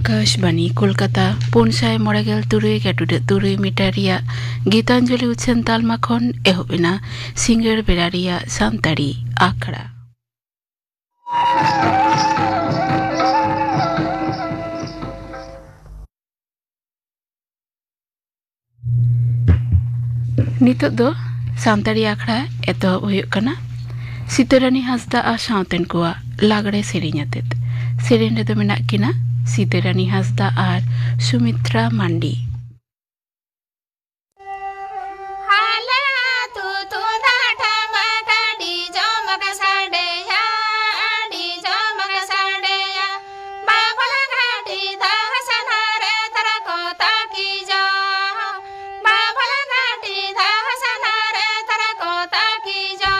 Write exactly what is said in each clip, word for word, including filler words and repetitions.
ᱟᱠᱟᱥᱵᱟᱱᱤ ᱠᱳᱞᱠᱟᱛᱟ, ᱯᱩᱱ ᱥᱟᱭ ᱢᱚᱬᱮ ᱜᱮᱞ ᱛᱩᱨᱩᱭ ᱜᱮᱴᱩᱰᱟᱹᱜ ᱛᱩᱨᱩᱭ ᱢᱤᱴᱟᱨ ᱨᱮᱭᱟᱜ ᱜᱤᱛᱟᱧᱡᱚᱞᱤ ᱩᱪᱷᱟᱹᱱ ᱛᱟᱞᱢᱟ ᱠᱷᱚᱱ ᱮᱦᱚᱵ ᱮᱱᱟ ᱥᱤᱸᱜᱟᱹᱲ ᱵᱮᱲᱟ ᱨᱮᱭᱟᱜ ᱥᱟᱱᱛᱟᱲᱤ ᱟᱠᱷᱲᱟ᱾ ᱱᱤᱛᱚᱜ ᱫᱚ ᱥᱟᱱᱛᱟᱲᱤ ᱟᱠᱷᱲᱟ ᱮᱛᱚᱦᱚᱵ ᱦᱩᱭᱩᱜ ᱠᱟᱱᱟ᱾ ᱥᱤᱛᱟᱹᱨᱟᱱᱤ ᱦᱟᱸᱥᱫᱟ ᱟᱨ ᱥᱟᱶᱛᱮᱱ ᱠᱚᱣᱟᱜ ᱞᱟᱜᱽᱲᱮ ᱥᱮᱨᱮᱧ ᱟᱛᱮᱫ᱾ ᱥᱮᱨᱮᱧ ᱨᱮᱫᱚ ᱢᱮᱱᱟᱜ ᱠᱤᱱᱟ ᱥᱤᱛᱟᱹᱨᱟᱱᱤ ᱦᱟᱸᱥᱫᱟ ᱟᱨ ᱥᱩᱢᱤᱛᱨᱟ ᱢᱟᱱᱰᱤ᱾ ᱟᱞᱮ ᱟᱹᱛᱩ ᱛᱩᱢᱫᱟᱜ ᱴᱟᱢᱟᱠ ᱟᱹᱰᱤ ᱡᱚᱢᱚᱠ ᱥᱟᱰᱮᱭᱟ, ᱟᱹᱰᱤ ᱡᱚᱢᱚᱠ ᱥᱟᱰᱮᱭᱟ᱾ ᱵᱟᱵᱚᱞ ᱜᱷᱟᱴᱤ ᱫᱟᱦᱟ ᱥᱟᱱᱟ ᱨᱮ ᱛᱟᱨᱟ ᱠᱚ ᱛᱟᱹᱠᱤᱡᱚ᱾ ᱵᱟᱵᱚᱞ ᱜᱷᱟᱴᱤ ᱫᱟᱦᱟ ᱥᱟᱱᱟ ᱨᱮ ᱛᱟᱨᱟ ᱠᱚ ᱛᱟᱹᱠᱤᱡᱚ᱾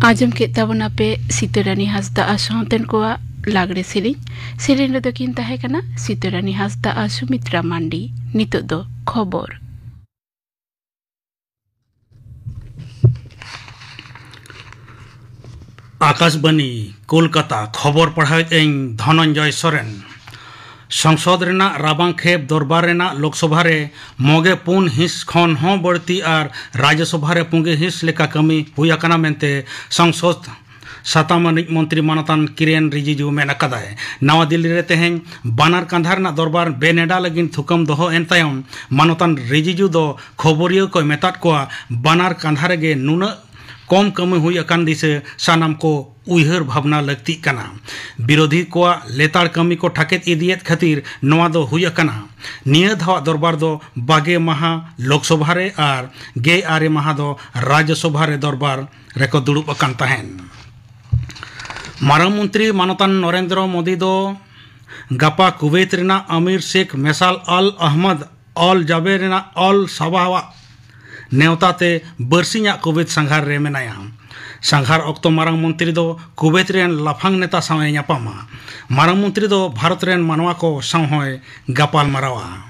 ᱟᱸᱡᱚᱢ ᱠᱮᱫ ᱛᱟᱵᱚᱱᱟᱯᱮ ᱥᱤᱛᱟᱹᱨᱟᱱᱤ ᱦᱟᱸᱥᱫᱟ ᱟᱨ ᱥᱟᱶᱛᱮᱱ ᱠᱚᱣᱟᱜ ᱞᱟᱜᱽᱲᱮ ᱥᱮᱨᱮᱧ᱾ ᱥᱮᱨᱮᱧ ᱨᱮᱫᱚ ᱠᱤᱱ ᱛᱟᱦᱮᱸ ᱠᱟᱱᱟ ᱥᱤᱛᱟᱹᱨᱟᱱᱤ ᱦᱟᱸᱥᱫᱟ ᱟᱨ ᱥᱩᱢᱤᱛᱨᱟ ᱢᱟᱱᱰᱤ᱾ ᱱᱤᱛᱚᱜ ᱫᱚ ᱠᱷᱚᱵᱚᱨ᱾ ᱟᱠᱟᱥᱵᱟᱱᱤ, ᱠᱳᱞᱠᱟᱛᱟ᱾ ᱠᱷᱚᱵᱚᱨ ᱯᱟᱲᱦᱟᱣᱮᱫ ᱟᱹᱧ ᱫᱷᱚᱱᱚᱱᱡᱚᱭ ᱥᱚᱨᱮᱱ᱾ ᱥᱚᱝᱥᱚᱫ ᱨᱮᱱᱟᱜ ᱨᱟᱵᱟᱝ ᱠᱷᱮᱯ ᱫᱚᱨᱵᱟᱨ ᱨᱮᱱᱟᱜ ᱞᱳᱠᱥᱚᱵᱷᱟ ᱨᱮ ᱢᱚᱜᱮ ᱯᱩᱱ ᱦᱤᱸᱥ ᱠᱷᱚᱱ ᱦᱚᱸ ᱵᱟᱹᱲᱛᱤ ᱟᱨ ᱨᱟᱡᱽᱭᱚᱥᱚᱵᱷᱟ ᱨᱮ ᱯᱩᱸᱜᱮ ᱦᱤᱸᱥ ᱞᱮᱠᱟ ᱠᱟᱹᱢᱤ ᱦᱩᱭ ᱟᱠᱟᱱᱟ ᱢᱮᱱᱛᱮ ᱥᱚᱝᱥᱚᱫ ᱥᱟᱛᱟᱢ ᱟᱹᱱᱤᱡ ᱢᱚᱱᱛᱨᱤ ᱢᱟᱱᱚᱛᱟᱱ ᱠᱤᱨᱮᱱ ᱨᱤᱡᱤᱡᱩ ᱢᱮᱱ ᱟᱠᱟᱫᱟᱭ᱾ ᱱᱟᱣᱟ ᱫᱤᱞᱞᱤ ᱨᱮ ᱛᱮᱦᱮᱧ ᱵᱟᱱᱟᱨ ᱠᱟᱸᱫᱷᱟ ᱨᱮᱱᱟᱜ ᱫᱚᱨᱵᱟᱨ ᱵᱮᱱᱮᱰᱟ ᱞᱟᱹᱜᱤᱫ ᱛᱷᱩᱠᱟᱹᱢ ᱫᱚᱦᱚ ᱮᱱ ᱛᱟᱭᱚᱢ ᱢᱟᱱᱚᱛᱟᱱ ᱨᱤᱡᱤᱡᱩ ᱫᱚ ᱠᱷᱚᱵᱚᱨᱤᱭᱟᱹ ᱠᱚᱭ ᱢᱮᱛᱟᱫ ᱠᱚᱣᱟ, ᱵᱟᱱᱟᱨ ᱠᱟᱸᱫᱷᱟ ᱨᱮᱜᱮ ᱱᱩᱱᱟᱹᱜ ᱠᱚᱢ ᱠᱟᱹᱢᱤ ᱦᱩᱭ ᱟᱠᱟᱱ ᱫᱤᱥᱟᱹ ᱥᱟᱱᱟᱢ ᱠᱚ ᱩᱭᱦᱟᱹᱨ ᱵᱷᱟᱵᱽᱱᱟ ᱞᱟᱹᱠᱛᱤᱜ ᱠᱟᱱᱟ᱾ ᱵᱤᱨᱳᱫᱷᱤ ᱠᱚᱣᱟᱜ ᱞᱮᱛᱟᱲ ᱠᱟᱹᱢᱤ ᱠᱚ ᱴᱷᱟᱠᱮᱫ ᱤᱫᱤᱭᱮᱫ ᱠᱷᱟᱹᱛᱤᱨ ᱱᱚᱣᱟ ᱫᱚ ᱦᱩᱭ ᱟᱠᱟᱱᱟ᱾ ᱱᱤᱭᱟᱹ ᱫᱷᱟᱣᱟᱜ ᱫᱚᱨᱵᱟᱨ ᱫᱚ ᱵᱟᱜᱮ ᱢᱟᱦᱟ ᱞᱳᱠᱥᱚᱵᱷᱟ ᱨᱮ ᱟᱨ ᱜᱮᱞ ᱟᱨᱮ ᱢᱟᱦᱟ ᱫᱚ ᱨᱟᱡᱽᱭᱚᱥᱚᱵᱷᱟ ᱨᱮ ᱫᱚᱨᱵᱟᱨ ᱨᱮᱠᱚ ᱫᱩᱲᱩᱵ ᱟᱠᱟᱱ ᱛᱟᱦᱮᱸᱱ᱾ ᱢᱟᱨᱟᱝ ᱢᱚᱱᱛᱨᱤ ᱢᱟᱱᱚᱛᱟᱱ ᱱᱚᱨᱮᱱᱫᱨᱚ ᱢᱳᱫᱤ ᱫᱚ ᱜᱟᱯᱟ ᱠᱩᱵᱮᱛ ᱨᱮᱱᱟᱜ ᱟᱢᱤᱨ ᱥᱮᱠᱷ ᱢᱮᱥᱟᱞ ᱟᱞ ᱟᱦᱢᱚᱫ ᱟᱞ ᱡᱟᱵᱮᱨ ᱨᱮᱱᱟᱜ ᱟᱞ ᱥᱟᱵᱟᱦᱟᱜ ᱱᱮᱣᱛᱟ ᱛᱮ ᱵᱟᱹᱨᱥᱤᱧᱟᱜ ᱠᱩᱵᱮᱛ ᱥᱟᱸᱜᱷᱟᱨ ᱨᱮ ᱢᱮᱱᱟᱭᱟ᱾ ᱥᱟᱸᱜᱷᱟᱨ ᱚᱠᱛᱚ ᱢᱟᱨᱟᱝ ᱢᱚᱱᱛᱨᱤ ᱫᱚ ᱠᱩᱵᱮᱛ ᱨᱮᱱ ᱞᱟᱯᱷᱟᱝ ᱱᱮᱛᱟ ᱥᱟᱶ ᱮ ᱧᱟᱯᱟᱢᱟ᱾ ᱢᱟᱨᱟᱝ ᱢᱚᱱᱛᱨᱤ ᱫᱚ ᱵᱷᱟᱨᱚᱛ ᱨᱮᱱ ᱢᱟᱱᱣᱟ ᱠᱚ ᱥᱟᱶ ᱦᱚᱸᱭ ᱜᱟᱯᱟᱞ ᱢᱟᱨᱟᱣᱟ᱾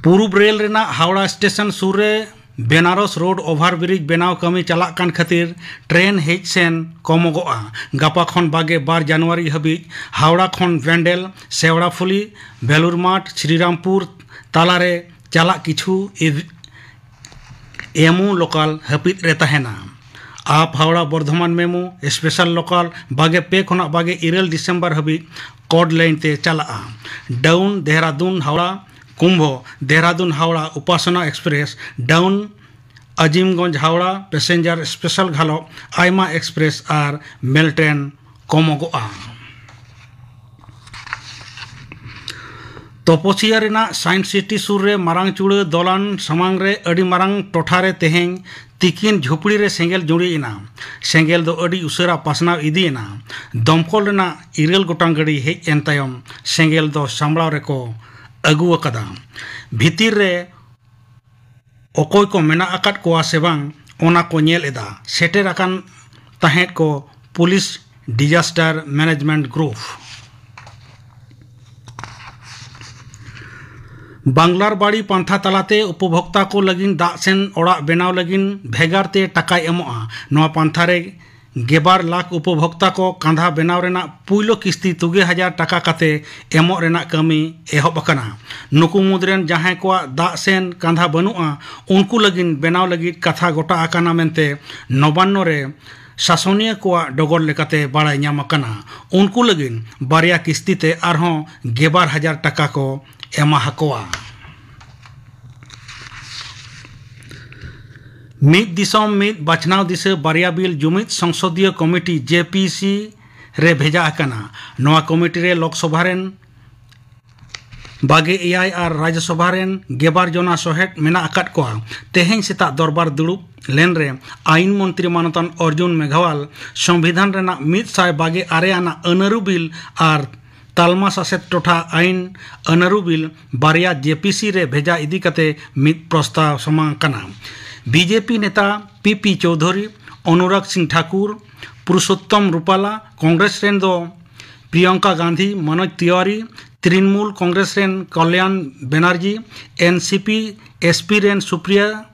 ᱯᱩᱨᱩᱵ ᱨᱮᱞ ᱨᱮᱱᱟᱜ ᱦᱟᱣᱲᱟ ᱥᱴᱮᱥᱚᱱ ᱥᱩᱨ ᱨᱮ ᱵᱮᱱᱟᱨᱚᱥ ᱨᱳᱰ ᱳᱵᱷᱟᱨ ᱵᱨᱤᱡᱽ ᱵᱮᱱᱟᱣ ᱠᱟᱹᱢᱤ ᱪᱟᱞᱟᱜ ᱠᱟᱱ ᱠᱷᱟᱹᱛᱤᱨ ᱴᱨᱮᱱ ᱦᱮᱡ ᱥᱮᱱ ᱠᱚᱢᱚᱜᱚᱜᱼᱟ᱾ ᱜᱟᱯᱟ ᱠᱷᱚᱱ ᱵᱟᱜᱮ ᱵᱟᱨ ᱡᱟᱱᱩᱣᱟᱨᱤ ᱦᱟᱹᱵᱤᱡ ᱦᱟᱣᱲᱟ ᱠᱷᱚᱱ ᱵᱮᱱᱰᱮᱞ, ᱥᱮᱣᱲᱟᱯᱷᱩᱞᱤ, ᱵᱷᱮᱞᱩᱨᱢᱟᱴ, ᱥᱨᱤᱨᱟᱢᱯᱩᱨ ᱛᱟᱞᱟᱨᱮ ᱪᱟᱞᱟᱜ ᱠᱤᱪᱷᱩ ᱮᱢᱩ ᱞᱳᱠᱟᱞ ᱦᱟᱹᱯᱤᱫ ᱨᱮ ᱛᱟᱦᱮᱱᱟ᱾ ᱟᱯ ᱦᱟᱣᱲᱟ ᱵᱚᱨᱫᱷᱚᱢᱟᱱ ᱢᱮᱢᱩ ᱥᱯᱮᱥᱟᱞ ᱞᱳᱠᱟᱞ ᱵᱟᱜᱮ ᱯᱮ ᱠᱷᱚᱱᱟᱜ ᱵᱟᱜᱮ ᱤᱨᱟᱹᱞ ᱰᱤᱥᱮᱢᱵᱚᱨ ᱦᱟᱹᱵᱤᱡ ᱠᱳᱰ ᱞᱟᱭᱤᱱ ᱛᱮ ᱪᱟᱞᱟᱜᱼᱟ᱾ Down Dehradun Howrah Kumbh, Dehradun Howrah Upasana express, down Azimganj Howrah passenger special ᱜᱷᱟᱞᱚᱜ ᱟᱭᱢᱟ ᱮᱠᱥᱯᱨᱮᱥ ᱟᱨ ᱢᱮᱞ ᱴᱨᱮᱱ ᱠᱚᱢᱚᱜᱚᱜᱼᱟ᱾ ᱛᱚᱯᱚᱥᱤᱭᱟ ᱨᱮᱱᱟᱜ ᱥᱟᱭᱮᱱᱥ ᱥᱤᱴᱤ ᱥᱩᱨ ᱨᱮ ᱢᱟᱨᱟᱝ ᱪᱩᱲᱟᱹ ᱫᱚᱞᱟᱱ ᱥᱟᱢᱟᱝ ᱨᱮ ᱟᱹᱰᱤ ᱢᱟᱨᱟᱝ ᱴᱚᱴᱷᱟ ᱨᱮ ᱛᱮᱦᱮᱧ ᱛᱤᱠᱤᱱ ᱡᱷᱩᱯᱲᱤ ᱨᱮ ᱥᱮᱸᱜᱮᱞ ᱡᱩᱲᱤ ᱮᱱᱟ᱾ ᱥᱮᱸᱜᱮᱞ ᱫᱚ ᱟᱹᱰᱤ ᱩᱥᱟᱹᱨᱟ ᱯᱟᱥᱱᱟᱣ ᱤᱫᱤᱭᱮᱱᱟ᱾ ᱫᱚᱢᱠᱚᱞ ᱨᱮᱱᱟᱜ ᱤᱨᱟᱹᱞ ᱜᱚᱴᱟᱝ ᱜᱟᱹᱰᱤ ᱦᱮᱡ ᱮᱱ ᱛᱟᱭᱚᱢ ᱥᱮᱸᱜᱮᱞ ᱫᱚ ᱥᱟᱢᱵᱲᱟᱣ ᱨᱮᱠᱚ ᱟᱹᱜᱩ ᱟᱠᱟᱫᱟ᱾ ᱵᱷᱤᱛᱤᱨ ᱨᱮ ᱚᱠᱚᱭ ᱠᱚ ᱢᱮᱱᱟᱜ ᱟᱠᱟᱫ ᱠᱚᱣᱟ ᱥᱮ ᱵᱟᱝ, ᱚᱱᱟ ᱠᱚ ᱧᱮᱞ ᱮᱫᱟ᱾ ᱥᱮᱴᱮᱨ ᱟᱠᱟᱱ ᱛᱟᱦᱮᱸᱫ ᱠᱚ ᱯᱩᱞᱤᱥ ᱰᱤᱡᱟᱥᱴᱟᱨ ᱢᱮᱱᱮᱡᱢᱮᱱᱴ ᱜᱨᱩᱯ᱾ ᱵᱟᱝᱞᱟᱨ ᱵᱟᱲᱤ ᱯᱟᱱᱛᱷᱟ ᱛᱟᱞᱟᱛᱮ ᱩᱯᱚᱵᱷᱳᱠᱛᱟ ᱠᱚ ᱞᱟᱹᱜᱤᱫ ᱫᱟᱜ ᱥᱮᱱ ᱚᱲᱟᱜ ᱵᱮᱱᱟᱣ ᱞᱟᱹᱜᱤᱫ ᱵᱷᱮᱜᱟᱨ ᱛᱮ ᱴᱟᱠᱟᱭ ᱮᱢᱚᱜᱼᱟ᱾ ᱱᱚᱣᱟ ᱯᱟᱱᱛᱷᱟ ᱨᱮ ᱜᱮᱞᱵᱟᱨ ᱞᱟᱠᱷ ᱩᱯᱚᱵᱷᱳᱠᱛᱟ ᱠᱚ ᱠᱟᱸᱫᱷᱟ ᱵᱮᱱᱟᱣ ᱨᱮᱱᱟᱜ ᱯᱩᱭᱞᱩ ᱠᱤᱥᱛᱤ ᱛᱩᱜᱮ ᱦᱟᱡᱟᱨ ᱴᱟᱠᱟ ᱠᱟᱛᱮ ᱮᱢᱚᱜ ᱨᱮᱱᱟᱜ ᱠᱟᱹᱢᱤ ᱮᱦᱚᱵ ᱟᱠᱟᱱᱟ᱾ ᱱᱩᱠᱩ ᱢᱩᱫᱽ ᱨᱮᱱ ᱡᱟᱦᱟᱸᱭ ᱠᱚᱣᱟᱜ ᱫᱟᱜ ᱥᱮᱱ ᱠᱟᱸᱫᱷᱟ ᱵᱟᱹᱱᱩᱜᱼᱟ, ᱩᱱᱠᱩ ᱞᱟᱹᱜᱤᱫ ᱵᱮᱱᱟᱣ ᱞᱟᱹᱜᱤᱫ ᱠᱟᱛᱷᱟ ᱜᱚᱴᱟ ᱟᱠᱟᱱᱟ ᱢᱮᱱᱛᱮ ᱱᱚᱵᱟᱱᱱᱚ ᱨᱮ ᱥᱟᱥᱚᱱᱤᱭᱟᱹ ᱠᱚᱣᱟᱜ ᱰᱚᱜᱚᱨ ᱞᱮᱠᱟᱛᱮ ᱵᱟᱲᱟᱭ ᱧᱟᱢ ᱟᱠᱟᱱᱟ᱾ ᱩᱱᱠᱩ ᱞᱟᱹᱜᱤᱫ ᱵᱟᱨᱭᱟ ᱠᱤᱥᱛᱤ ᱛᱮ ᱟᱨᱦᱚᱸ ᱜᱮᱞᱵᱟᱨ ᱦᱟᱡᱟᱨ ᱴᱟᱠᱟ ᱠᱚ ᱮᱢᱟ ᱦᱟᱠᱚᱣᱟ᱾ ᱢᱤᱫ ᱫᱤᱥᱚᱢ ᱢᱤᱫ ᱵᱟᱪᱷᱱᱟᱣ ᱫᱤᱥᱟᱹ ᱵᱟᱨᱭᱟ ᱵᱤᱞ ᱡᱩᱢᱤᱫ ᱥᱚᱝᱥᱚᱫᱤᱭᱟᱹ ᱠᱚᱢᱤᱴᱤ, ᱡᱮ ᱯᱤ ᱥᱤ, ᱨᱮ ᱵᱷᱮᱡᱟ ᱟᱠᱟᱱᱟ᱾ ᱱᱚᱣᱟ ᱠᱚᱢᱤᱴᱤ ᱨᱮ ᱞᱳᱠᱥᱚᱵᱷᱟ ᱨᱮᱱ ᱵᱟᱜᱮ ᱮᱭᱟᱭ ᱟᱨ ᱨᱟᱡᱽᱡᱚᱥᱚᱵᱷᱟ ᱨᱮᱱ ᱜᱮᱞᱵᱟᱨ ᱡᱚᱱᱟ ᱥᱚᱦᱮᱫ ᱢᱮᱱᱟᱜ ᱟᱠᱟᱫ ᱠᱚᱣᱟ᱾ ᱛᱮᱦᱮᱧ ᱥᱮᱛᱟᱜ ᱫᱚᱨᱵᱟᱨ ᱫᱩᱲᱩᱵ ᱞᱮᱱ ᱨᱮ ᱟᱭᱤᱱ ᱢᱚᱱᱛᱨᱤ ᱢᱟᱱᱚᱛᱟᱱ ᱚᱨᱡᱩᱱ ᱢᱮᱜᱷᱣᱟᱞ ᱥᱚᱝᱵᱤᱫᱷᱟᱱ ᱨᱮᱱᱟᱜ ᱢᱤᱫ ᱥᱟᱭ ᱵᱟᱜᱮ ᱟᱨᱮ ᱟᱱᱟᱜ ᱟᱹᱱᱟᱹᱨᱩ ᱵᱤᱞ ᱟᱨ ᱛᱟᱞᱢᱟ ᱥᱟᱥᱮᱛ ᱴᱚᱴᱷᱟ ᱟᱭᱤᱱ ᱟᱹᱱᱟᱹᱨᱩ ᱵᱤᱞ ᱵᱟᱨᱭᱟ ᱡᱮ ᱯᱤ ᱥᱤ ᱨᱮ ᱵᱷᱮᱡᱟ ᱤᱫᱤ ᱠᱟᱛᱮ ᱢᱤᱫ ᱯᱨᱚᱥᱛᱟᱵ ᱥᱟᱢᱟᱝ ᱟᱠᱟᱱᱟ᱾ ᱵᱤ ᱡᱮ ᱯᱤ ᱱᱮᱛᱟ ᱯᱤ ᱯᱤ ᱪᱳᱣᱫᱷᱩᱨᱤ, ᱚᱱᱩᱨᱟᱜᱽ ᱥᱤᱝ ᱴᱷᱟᱠᱩᱨ, ᱯᱩᱨᱩᱥᱳᱛᱛᱚᱢ ᱨᱩᱯᱟᱞᱟ, ᱠᱚᱝᱜᱨᱮᱥ ᱨᱮᱱ ᱫᱚ ᱯᱨᱤᱭᱚᱝᱠᱟ ᱜᱟᱱᱫᱷᱤ, ᱢᱚᱱᱳᱡᱽ ᱛᱤᱣᱟᱨᱤ, ᱛᱨᱤᱱᱢᱩᱞ ᱠᱚᱝᱜᱨᱮᱥ ᱨᱮᱱ ᱠᱚᱞᱭᱟᱱ ᱵᱮᱱᱟᱨᱡᱤ, ᱮᱱ ᱥᱤ ᱯᱤ, ᱮᱥ ᱯᱤ ᱨᱮᱱ ᱥᱩᱯᱨᱤᱭᱟ